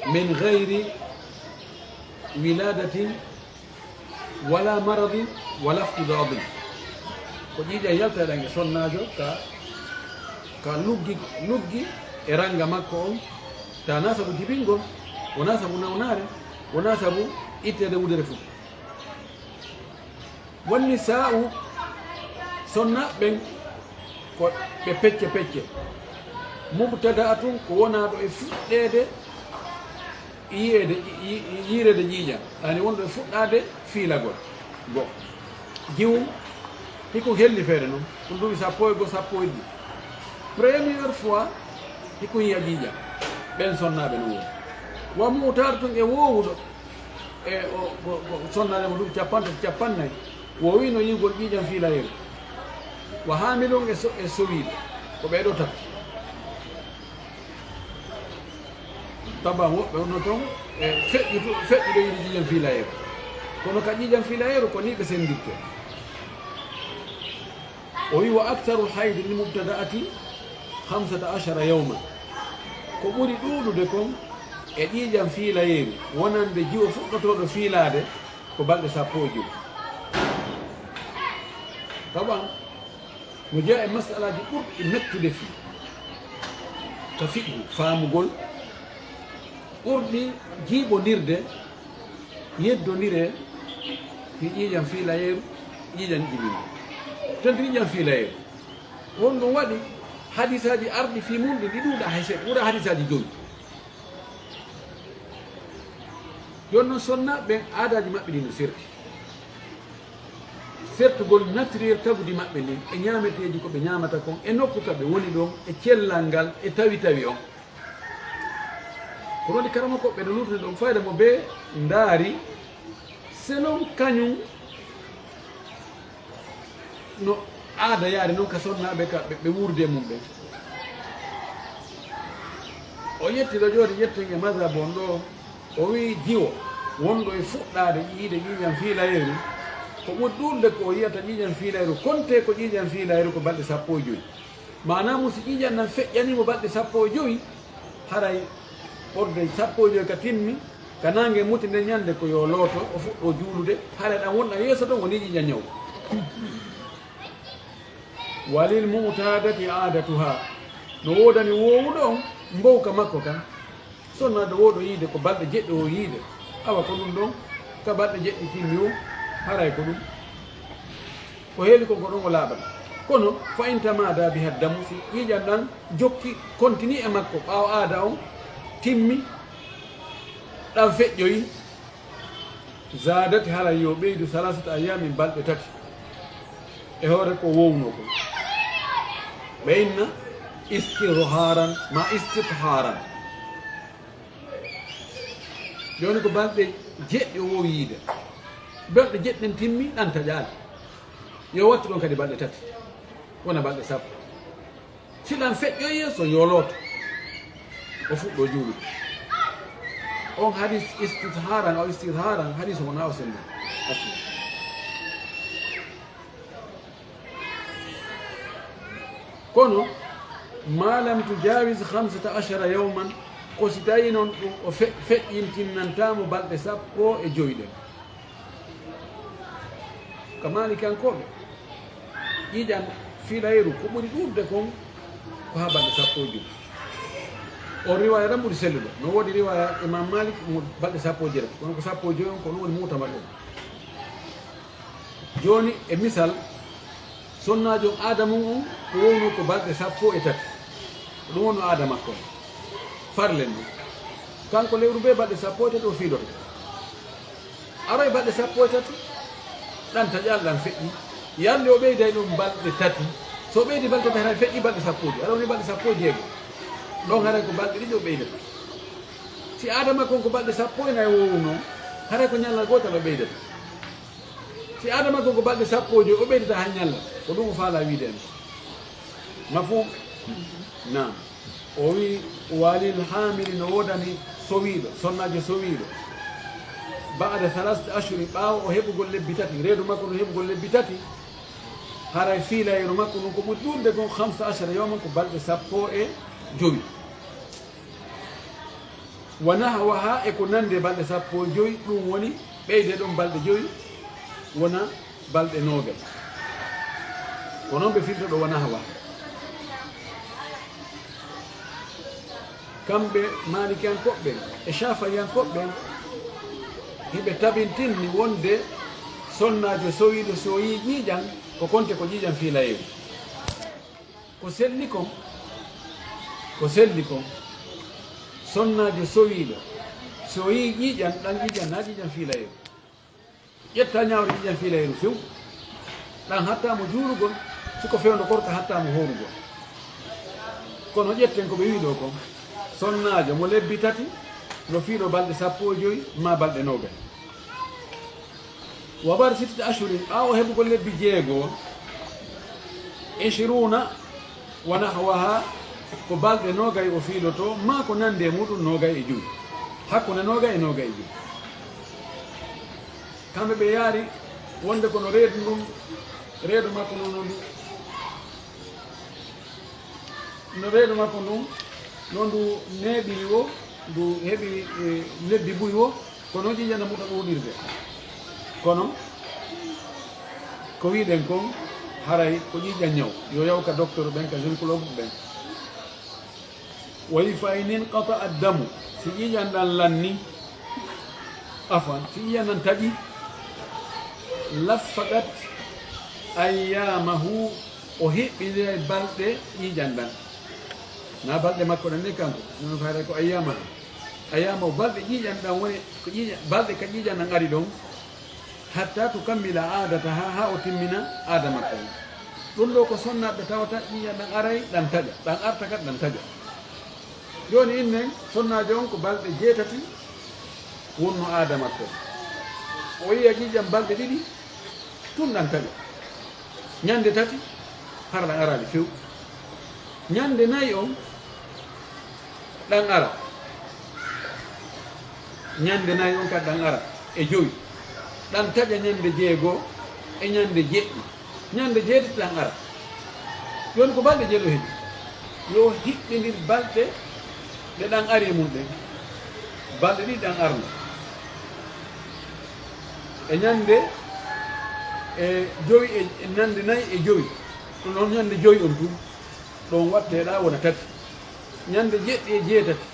من غير ولادة ولا مرض ولا افتضاض. Ko ƴiiƴam yaltayɗam e sonnaajo ka, ka luggi, luggi e ranga makko on, ta na sabu jibingol, wona sabu nawnaare, wona sabu itteede wudere fu. Wanni sa'u sonna ɓen ko ɓe pecce pecce. Mubtada'atun ko wonaaɗo e fuɗɗeede yiyeede, yi-, yi-, yiireede ƴiiƴam, yani wonɗo e fuɗɗaade fiilagol. Go. Jiwum, hikun helli feere non, ɗum duuɓi sappo e go, sappo e ɗiɗi. Première fois, hikun yiya ƴiiƴam, ɓen sonnaaɓe no woni. Wa mu'tadatun e woowuɗo, e o, ko, ko sonnaade mo duuɓi cappanɗe, cappannayi, woowino yiigol ƴiiƴam fiilayeeru. Wa haamilun e so-, e sowiiɗo, ko ɓee ɗoo tati. Taban woɓɓe no ton e feƴƴutu-, feƴƴuɗo yiide ƴiiƴam fiilayeeru. Kono ka ƴiiƴam fiilayeeru ko ni ɓe senndirtee. O wi: "Wa aktharul haydi lil mubtada'ati khamsata ashara yawman." Ko ɓuri ɗuuɗude kon e ƴiiƴam fiilayeeru wonande jiwo fuɗɗotooɗo fiilaade ko balɗe sappo e jowi. Taban no jeyaa e masalaaji ɓurɗi mettude fii ka fiqhu, faamugol, ɓurɗi jiiɓondirde, yeddondire fii ƴiiƴam fiilayeeru, ƴiiƴam jibingu. Tanti ƴiiƴam fiilayeeru. Won ɗum waɗi hadisaaji arɗi fii mun ɗin, ɗi ɗuuɗaa hay seeɗa, ɓura hadisaaji jowi. Jooni non, sonnaaɓe ɓen, aadaaji maɓɓe ɗin no serti. Sertugol naturel tagudi maɓɓe ndin, e ñaameteeji ko ɓe ñaamata kon, e nokku ka ɓe woni ɗon, e cellal ngal, e tawi tawi on. Ko waɗi karamokooɓe no luutani ɗon fayda mo ɓe ndaari, selon kañum no aada yaari non ka sonnaaɓe ka ɓe, ɓe wuurde mum ɓen. O yetti ɗo jooni, yetten e mazhab on ɗo, o wi'i jiwo wonɗo e fuɗɗaade yiide ƴiiƴam fiilayeeru, ko ɓuri ɗuuɗude ko o yi'ata ƴiiƴam fiilayeeru, konte ko ƴiiƴam fiilayeeru ko balɗe sappo e jowi. Maanaa mum, si ƴiiƴam ɗam feƴƴanii mo balɗe sappo e jowi, haray ɓorde sappo e jowi ka timmi, ka naange muti nden ñande ko yo looto, o fuɗɗo juulude, haray ɗam wonɗam yeeso ɗon woni ƴiiƴam ñawu. Walil mu'tadati aadatuha. No woodani woowuɗo on mbowka makko kan. Sonnaajo wooɗo yiide ko balɗe jeɗɗi o yiide, awa ko ɗum ɗon, ka balɗe jeɗɗi timmi o, haray ko ɗum. Ko heewi kon ko ɗon o laaɓata. Kono, fa in tamaada biha damu, si ƴiiƴam ɗam jokki, kontini e makko, ɓaawo aada on timmi, ɗam feƴƴoyi, zaadat, haray yo ɓeydu salaasata ayyaamin, balɗe tati, e hoore ko wownoo kon. Ɓe inna istidhaaran ma istithaaran. Jooni ko balɗe jeɗɗi o wowi yiide. Balɗe jeɗɗi ɗen timmi, ɗam taƴaali. Yo wattu ɗon kadi balɗe tati, wona balɗe sappo. Si ɗam feƴƴoyi yeeso, yo looto, o fuɗɗo juulude. On hadis istithaaran aw istidhaaran, hadis o wonaa o selli. Asli. Kono, ma lam tujaawiz khamsata ashara yawman, ko si tawi non ɗum o fe-, feƴƴintinnantaa mo balɗe sappo e jowi ɗen. Ka Malikankooɓe, ƴiiƴam fiilayru ko ɓuri ɗuuɗude kon ko haa balɗe sappo e jowi. On riwaaya ɗan ɓuri sellude. No woodi riwaaya Imam Malik mo balɗe sappo e jeetati, kono ko sappo e jowi on ko ɗum woni mu'tamad on. Jooni, e misal, sonnaajo on, aada mun on ko wowno ko balɗe sappo e tati. Ko ɗum wonno aada makko on. Farlen ɗum. Kanko lewru bee balɗe sappo e tati o fiiloto. Aroy balɗe sappo e tati, ɗan taƴal ɗan feƴƴi. Yande o ɓeyday ɗum balɗe tati. So o ɓeydi balɗe tati, haray feƴƴi balɗe sappo e joy. Aray woni balɗe sappo e jeego. Ɗon haray ko balɗe ɗiɗi o ɓeydata. Si aada makko on ko balɗe sappo e nay wowuno, haray ko ñallal gootal o ɓeydata. Si aada makko on ko balɗe sappo e joy, o ɓeydata hay ñallal. Ko ɗum o faalaa wiide en. Mafhum? Naam. O wi, "Walil hamili", no woodani sowiiɗo, sonnaajo sowiiɗo. Ba'da thalathati ashhurin, ɓaawo o heɓugol lebbi tati, reedu makko ndun heɓugol lebbi tati, haray fiilayru makko ndun ko ɓuri ɗuuɗude kon khamsa ashara yawman, ko balɗe sappo e jowi. Wa nahwaha, e ko nandi e balɗe sappo e jowi, ɗum woni ɓeyde ɗon balɗe jowi, wona balɗe noogay. Ko non ɓe firtoɗo wa nahwaha. Kamɓe Maalikiyankooɓe ɓen e Caafi'iyankooɓe ɓen, hiɓe tabintinni wonde sonnaajo sowiiɗo, si o yi'i ƴiiƴan, ko konte ko ƴiiƴan fiilayru. Ko selli kon, ko selli kon, sonnaajo sowiiɗo, si o yi'i ƴiiƴan, ɗan ƴiiƴan na ƴiiƴan fiilayru. Ƴetta ñaawre ƴiiƴan fiilayru few. Ɗan hattaa mo juulugol, si ko fewndo korka hattaa mo hoorugol. Kono ƴetten ko ɓe wi'i ɗoo kon. Sonnaajo mo lebbi tati, no fiiloo balɗe sappo e jowi maa balɗe noogay. Wa ba'da sittati ashhurin, ɓaawo heɓugol lebbi jeego, ishruuna wa nahwaha, ko balɗe noogay o fiilotoo, maa ko nandi e muuɗum noogay e jowi, hakkunde noogay e noogay e jowi. Kamɓe ɓe yaari wonde kono reedu ndun, reedu makko ndun no ndu, no reedu makko ndun, no ndu neeɓiri woo, ndu heɓi, e, lebbi buy woo, kono ƴiiƴan na muta ɗuuɗirde. Kono ko wi'ɗen kon, haray ko ƴiiƴan ñaw, yo yaw ka docteur ɓen, ka gynécologue ɓen. Wa fa in inqata'a ad-damu, si ƴiiƴan ɗan lanni, afwan, si ƴiiƴan ɗan taƴi, laffaqat ayyaamahu, o hiɓɓindiray balɗe ƴiiƴan ɗan. Na balɗe makko ɗan ni kanko, non fayda ko ayyaamahu. Ayyaamahu, balɗe ƴiiƴan ɗan woni, ko ƴiiƴan, balɗe ka ƴiiƴan ɗan ari ɗon, hatta tukammila aadataha, haa o timmina aada makko on. Ɗun ɗoo ko sonnaaɓe tawata ƴiiƴan ɗan aray, ɗan taƴa, ɗan arta kadi ɗan taƴa. Jooni innen, sonnaajo on ko balɗe jeetati wonno aada makko. O yi'a ƴiiƴan balɗe ɗiɗi, tun ɗan taƴa. Ñande tati, hara ɗan araali few. Ñande nayi on, ɗan ara. Ñande nayi on kadi ɗan ara e jowi. Ɗan taƴa ñande jeego e ñande jeɗɗi. Ñande jeetati ɗan ara. Jooni ko balɗe jeeɗiɗi heɓi. Yo hiɓɓindir balɗe ɗe ɗan ari e mun ɗen. Balɗe ɗiɗi ɗan arno. E ñande e jowi e, e ñande nayi e jowi. Ɗun ɗon ñande jowi on tun. Ɗon watte ɗa wona tati. Ñande jeɗɗi e jeetati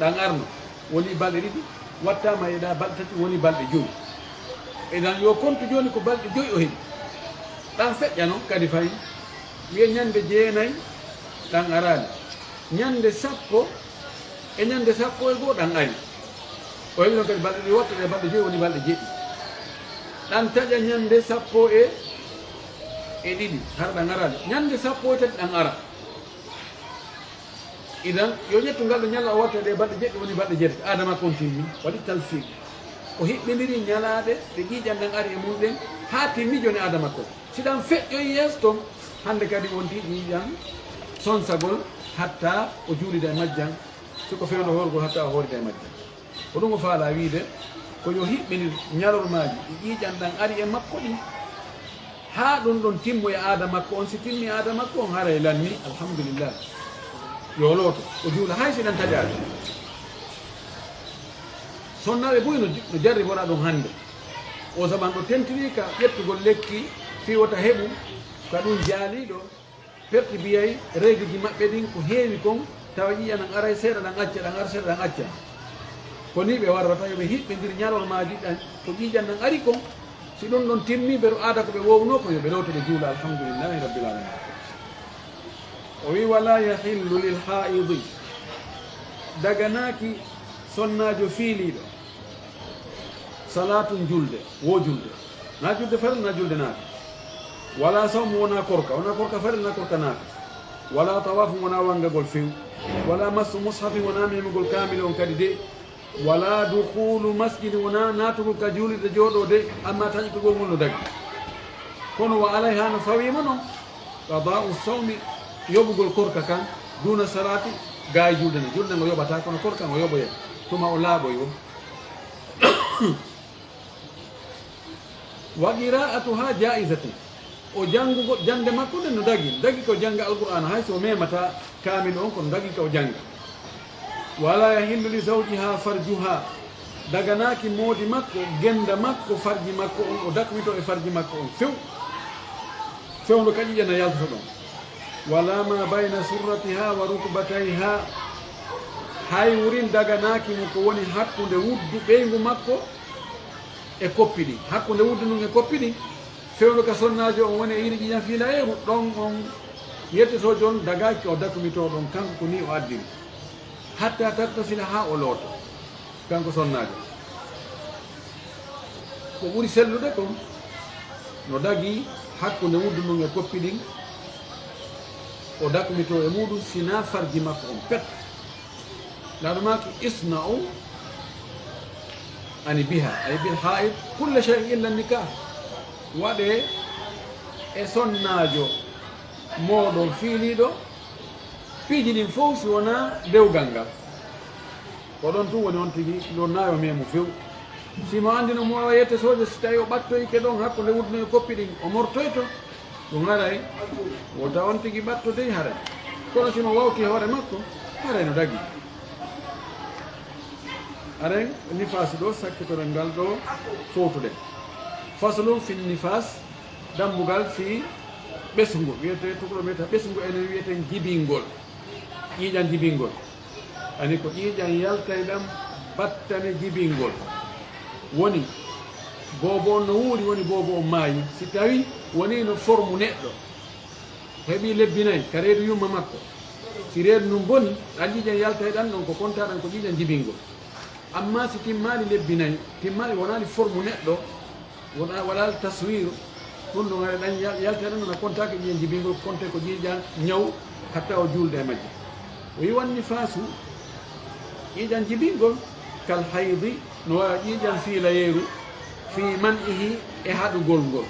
ɗan arno, woni balɗe ɗiɗi, wattaama e ɗa balɗe tati, woni balɗe jowi. Idan yo kontu jooni ko balɗe jowi o heɓi. Ɗan feƴƴa non kadi fayi. Wiye ñande jeenayi ɗan araali. Ñande sappo e ñande sappo e goo ɗan ari. O heɓi non kadi balɗe ɗiɗi, watta ɗe balɗe jowi, woni balɗe jeɗɗi. Ɗan taƴa ñande sappo e, e ɗiɗi, hara ɗan araali. Ñande sappo e tati ɗan ara. Idan, yo ƴettu ngal ɗo ñalla o watta ɗe balɗe jeɗɗi, woni balɗe jeetati. Aada makko on timmi, waɗi talfiq. O hiɓɓindiri ñalaaɗe ɗe ƴiiƴan ɗan ari e mun ɗen, haa timmi jooni aada makko. Si ɗan feƴƴoyi yeeso ton, hande kadi wonti ƴiiƴan sonsagol, hatta o juulida e majjan, si ko fewndo hoorugol, hatta o hoorida e majjan. Ko ɗum o faalaa wiide, ko yo hiɓɓinir ñalormaaji ɗi ƴiiƴan ɗan ari e makko ɗin, haa ɗum ɗon timmoya e aada makko on. Si timmii aada makko on, haray lannii, alhamdulillah. Yo looto, o juula, hay si ɗan taƴaali. Sonnaaɓe buy no, no jarribora ɗum hannde. O zaman ɗo tentiri ka ƴettugol lekki fii wota heɓu ka ɗum jaaliiɗo. Perti biyay, reeduuji maɓɓe ɗin ko heewi kon, tawa ƴiiƴan ɗan aray seeɗa, ɗan acca, ɗan ara seeɗa, ɗan acca. Ko nii ɓe warrata, yo ɓe hiɓɓindir ñalormaaji ɗan, ko ƴiiƴan ɗan ari kon. Si ɗum ɗon timmi, ɓe aada ko ɓe woowno kon, yo ɓe looto ɓe juula, alhamdulillahi rabbil alamin. O wi, "Wala yahillu lil haa'idi." Daganaaki sonnaajo fiiliiɗo. Salaatun, julde, wo julde. Na julde farilla, na julde naafi. Wala sawmu, wona korka, wona korka farilla, na korka naafi. Wala tawaafu, wona wangagol few. Wala massu mushafi, wona memugol kaamil on kadi de. Wala dukhulu masjidi, wona naatugol ka juulirde jooɗoo de, amma taƴitugol ngol no dagi. Kono wa alayha, no fawii mo non, qada'u sawmi, yoɓugol korka kan, duna salaati, gaay julde nde. Julde ngo yoɓata, kono korka ngo yoɓoyay. Tuma o laaɓoy o. Wa qira'atuha ja'izatun. O janngugo, jannde makko nden no dagi. Dagi ko jannga Alqur'aana, hay so o memata kaamil on, kono dagi ko o jannga. Wala yahillu li zawjiha farjuha. Daganaaki moodi makko, gennda makko, farji makko on, o dakmito e farji makko on few. Fewndo ka ƴiiƴan na yaltoto ɗon. Wala ma bayna surratiha wa rukbatayha. Hay wurin daganaaki mo ko woni hakkunde wuddu ɓeyngu makko e koppi ɗin. Hakkunde wuddu ndun e koppi ɗin, fewndo ka sonnaajo on woni e yiide ƴiiƴan fiilayeeru, ɗon on yettotoojo on dagaaki ka o dakmitoo ɗon, kanko ko nii o addiri. Hatta taktasila, haa o looto, kanko sonnaajo. Ko ɓuri sellude kon, no dagi hakkunde wuddu ndun e koppi ɗin, o dakmitoo e muuɗum, si naa farji makko on pet. Laaɗo maaki, isna'u ani biha, ay bil haid, kulla shay'in illa nikah. Waɗee e sonnaajo mooɗon fiiliiɗo piiji ɗin fow si wonaa dewgal ngal. Ko ɗon tun woni on tigi, ɗon naa yo memu few. Si mo anndi no mo wawa yettotoojo, si tawi o ɓattoyike ɗon hakkunde wuddu ndun e koppi ɗin, o mortoyto. Ɗum haray, wota on tigi ɓatto dey haray. Kono si mo wawti hoore makko, haray no dagi. Haren nifaas ɗo, sakkitoren ngal ɗo fowtuɗen. Faslun fin nifaas, dambugal fii ɓesngu. Wiyete, tukuloo wiyata ɓesngu, enen wiyeten jibingol. Ƴiiƴan jibingol. Ani ko ƴiiƴan yaltayɗan battane jibingol. Woni, boobo on no wuuri, woni boobo on maayi. Si tawi woni no formu neɗɗo, heɓi lebbi nayi ka reedu yumma makko. Si reedu ndun boni, ɗan ƴiiƴan yaltayɗan ɗon ko kontaɗan ko ƴiiƴan jibingol. Amma si timmaali lebbi nayi, timmaali, wonaali formu neɗɗo, wona, waɗaali taswiiru, ɗun ɗon haray ɗan yal-, yaltayɗan ɗon a kontaake ƴiiƴan jibingol, konte ko ƴiiƴan ñaw, hatta o juulda e majje. O wi'i wan nifaasu, ƴiiƴan jibingol, kal haydi, no wara ƴiiƴan fiilayeeru, fii man'ihi, e haɗugol ngol.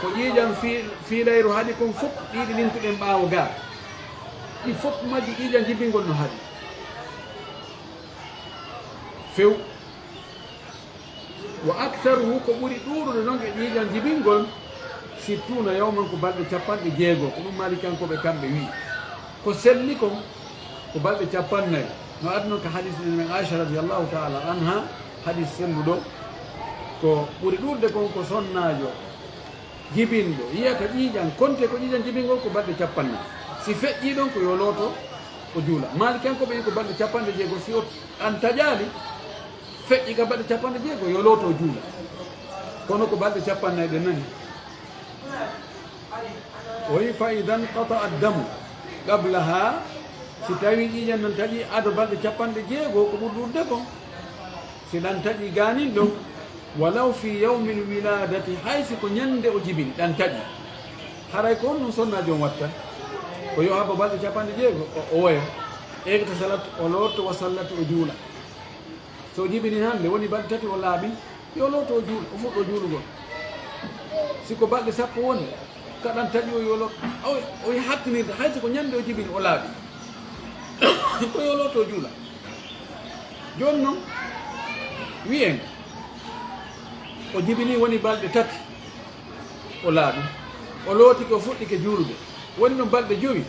Ko ƴiiƴan fii-, fiilayeeru haɗi kon fow, ɗi ɗi limtuɗen ɓaawo gaa. Ɗi fow majji ƴiiƴan jibingol no haɗi. Few. Wa aktharuhu, ko ɓuri ɗuuɗude non e ƴiiƴan jibingol, sittuuna yawman, ko balɗe capanɗe jeego. Ko ɗum Maalikankoɓe kamɓe wi'i. Ko selli kon, ko balɗe capannay. No addi non ka hadis men Aisha radiyallahu ta'ala anha, hadis selluɗo. Ko ɓuri ɗuuɗude kon ko sonnaajo jibinɗo yiyata ƴiiƴan, konte ko ƴiiƴan jibingol ko balɗe capannay. Si feƴƴii ɗon ko yo looto o juula. Maalikankoɓe wi'i ko balɗe capanɗe jeego, si o, an taƴaali, feƴƴi ka balɗe capanɗe jeego, yo looto o juula. Kono ko balɗe capannay ɗen nani. O wi'i, fa idan qata addamu qablaha, si tawi ƴiiƴan nan taƴi ado balɗe capanɗe jeego, ko ɓuri ɗuuɗude kon. Si ɗan taƴi gaanin ɗon, walaw fi yawmil wiladati, hay si ko ñande o jibini, ɗan taƴi. Haray ko honɗun sonnaajo on watta? Ko yo habbo balɗe capanɗe jeego, o, o woya. Igtasalat, o lootto, wa sallat, o juula. So o jibini hande, woni balɗe tati o laaɓi, yo lootto o juula, o fuɗɗo juulugol. Si ko balɗe sappo woni, ka ɗan taƴi o yo lootto, o, o hattinirde, hay si ko ñande o jibini o laaɓi. Ko yo lootto o juula. Jooni non, wi'en, o jibini woni balɗe tati, o laaɓi. O lootike, o fuɗɗike juulude. Woni non balɗe jowi,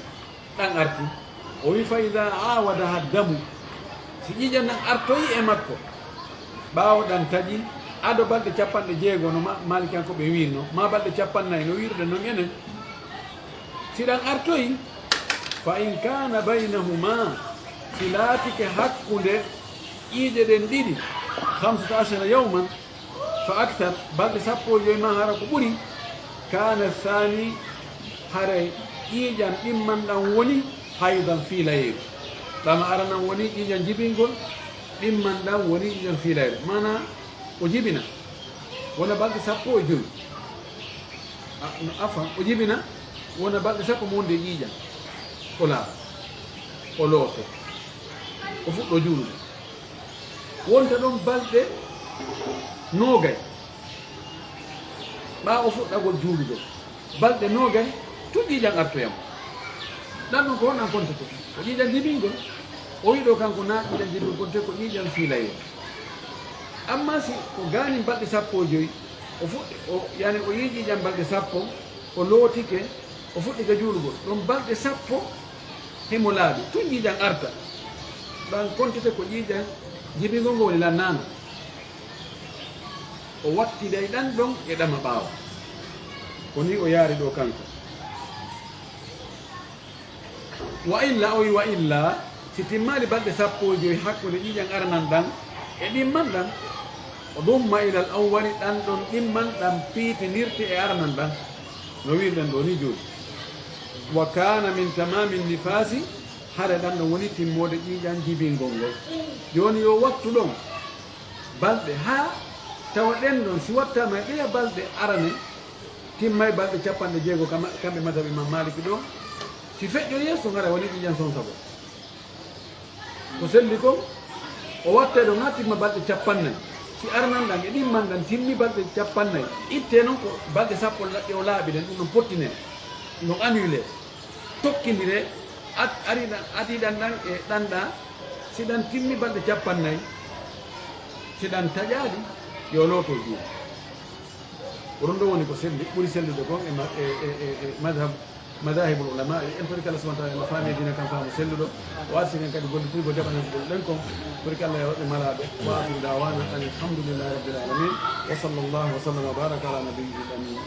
ɗan arti. O wi'i, fa idaa aawadaha damu, si ƴiiƴan nan artoyi e makko, ɓaawo ɗan taƴi, ado balɗe capanɗe jeego no ma-, Maalikankoɓe wi'irno, maa balɗe capannay no wi'irɗen non enen. Si ɗan artoyi, fa in kaana baynahuma, si laatike hakkunde ƴiiƴe ɗen ɗiɗi, khamsata ashara yawman, fa akthar, balɗe sappo e jowi maa hara ko ɓuri, kaana saani, haray ƴiiƴan ɗimman ɗan woni haydan fiilayeeru. Ɗan aranan woni ƴiiƴan jibingol, ɗimman ɗan woni ƴiiƴan fiilayeeru. Maanaa, O jibina wona balɗe sappo e jowi. A- no afan, o jibina wona balɗe sappo mo wonde e ƴiiƴam. O laaɓa, o looto, o fuɗɗo juulude. Wonta ɗon balɗe noogay ɓaawo fuɗɗagol juulude. Balɗe noogay tun ƴiiƴam artoyam. Ɗan ɗon ko honɗan kontete? Ko ƴiiƴam jibingol. O wi'i ɗoo kanko naa ƴiiƴam jibingol kontete, ko ƴiiƴam fiilayel. Amma si ko gaanin balɗe sappo e jowi, o fuɗɗi, o, yani o yi'i ƴiiƴam balɗe sappo, o lootike, o fuɗɗike juulugol. Ɗon balɗe sappo himo laaɓi, tun ƴiiƴam arta. Ɗan kontete ko ƴiiƴam jibingol ngol woni lannaano. O wattiday ɗan ɗon e ɗama ɓaawo. Ko nii o yaari ɗoo kanko. Wa illa, o wi wa illa, si timmaali balɗe sappo e jowi hakkunde ƴiiƴam aranan ɗan e ɗimman ɗan, o ɗumma ilal awwali, ɗan ɗon ɗimman ɗan piitinirte e aranan ɗan. No wi'irɗen ɗoo nii jooni. Wa kana min tamami nifasi, hare ɗan ɗon woni timmoode ƴiiƴam jibingol ngol. Jooni yo wattu ɗon balɗe haa tawa ɗen ɗon, si wattaama e ɗeya balɗe arane, timmay balɗe capanɗe jeego kama-, kamɓe madhab Imam Maliki ɗoo. Si feƴƴo yeeso, hara woni ƴiiƴam sonsago. Ko selli kon, o wattay ɗon haa timma balɗe capannay. Si aranan ɗan e ɗimman ɗan timmi balɗe capannay, ittee non ko balɗe sappo la-, ɗe o laaɓi ɗen, ɗun ɗon pottine, ɗun ɗon annule, tokkindire, at-, ari ɗan, adi ɗan ɗan e ɗan ɗa, si ɗan timmi balɗe capannay, si ɗan taƴaali, yo looto juuɗe. Ko ɗun ɗon woni ko selli, ɓuri sellude kon e ma-, e, e, e, e madhab, madhahibul ulama, e en tori ko Allah subhanahu wa ta'ala no faami diina kan faamu selluɗo, o arsi en kadi gollitirgol jaɓanagol ɗen kon, tori ko Allah e woɓɓe malaaɓe, wa akhiru da'wana anil hamdulillahi rabbil alamin, wa sallallahu wa sallam wa baraka ala nabiyyil amin.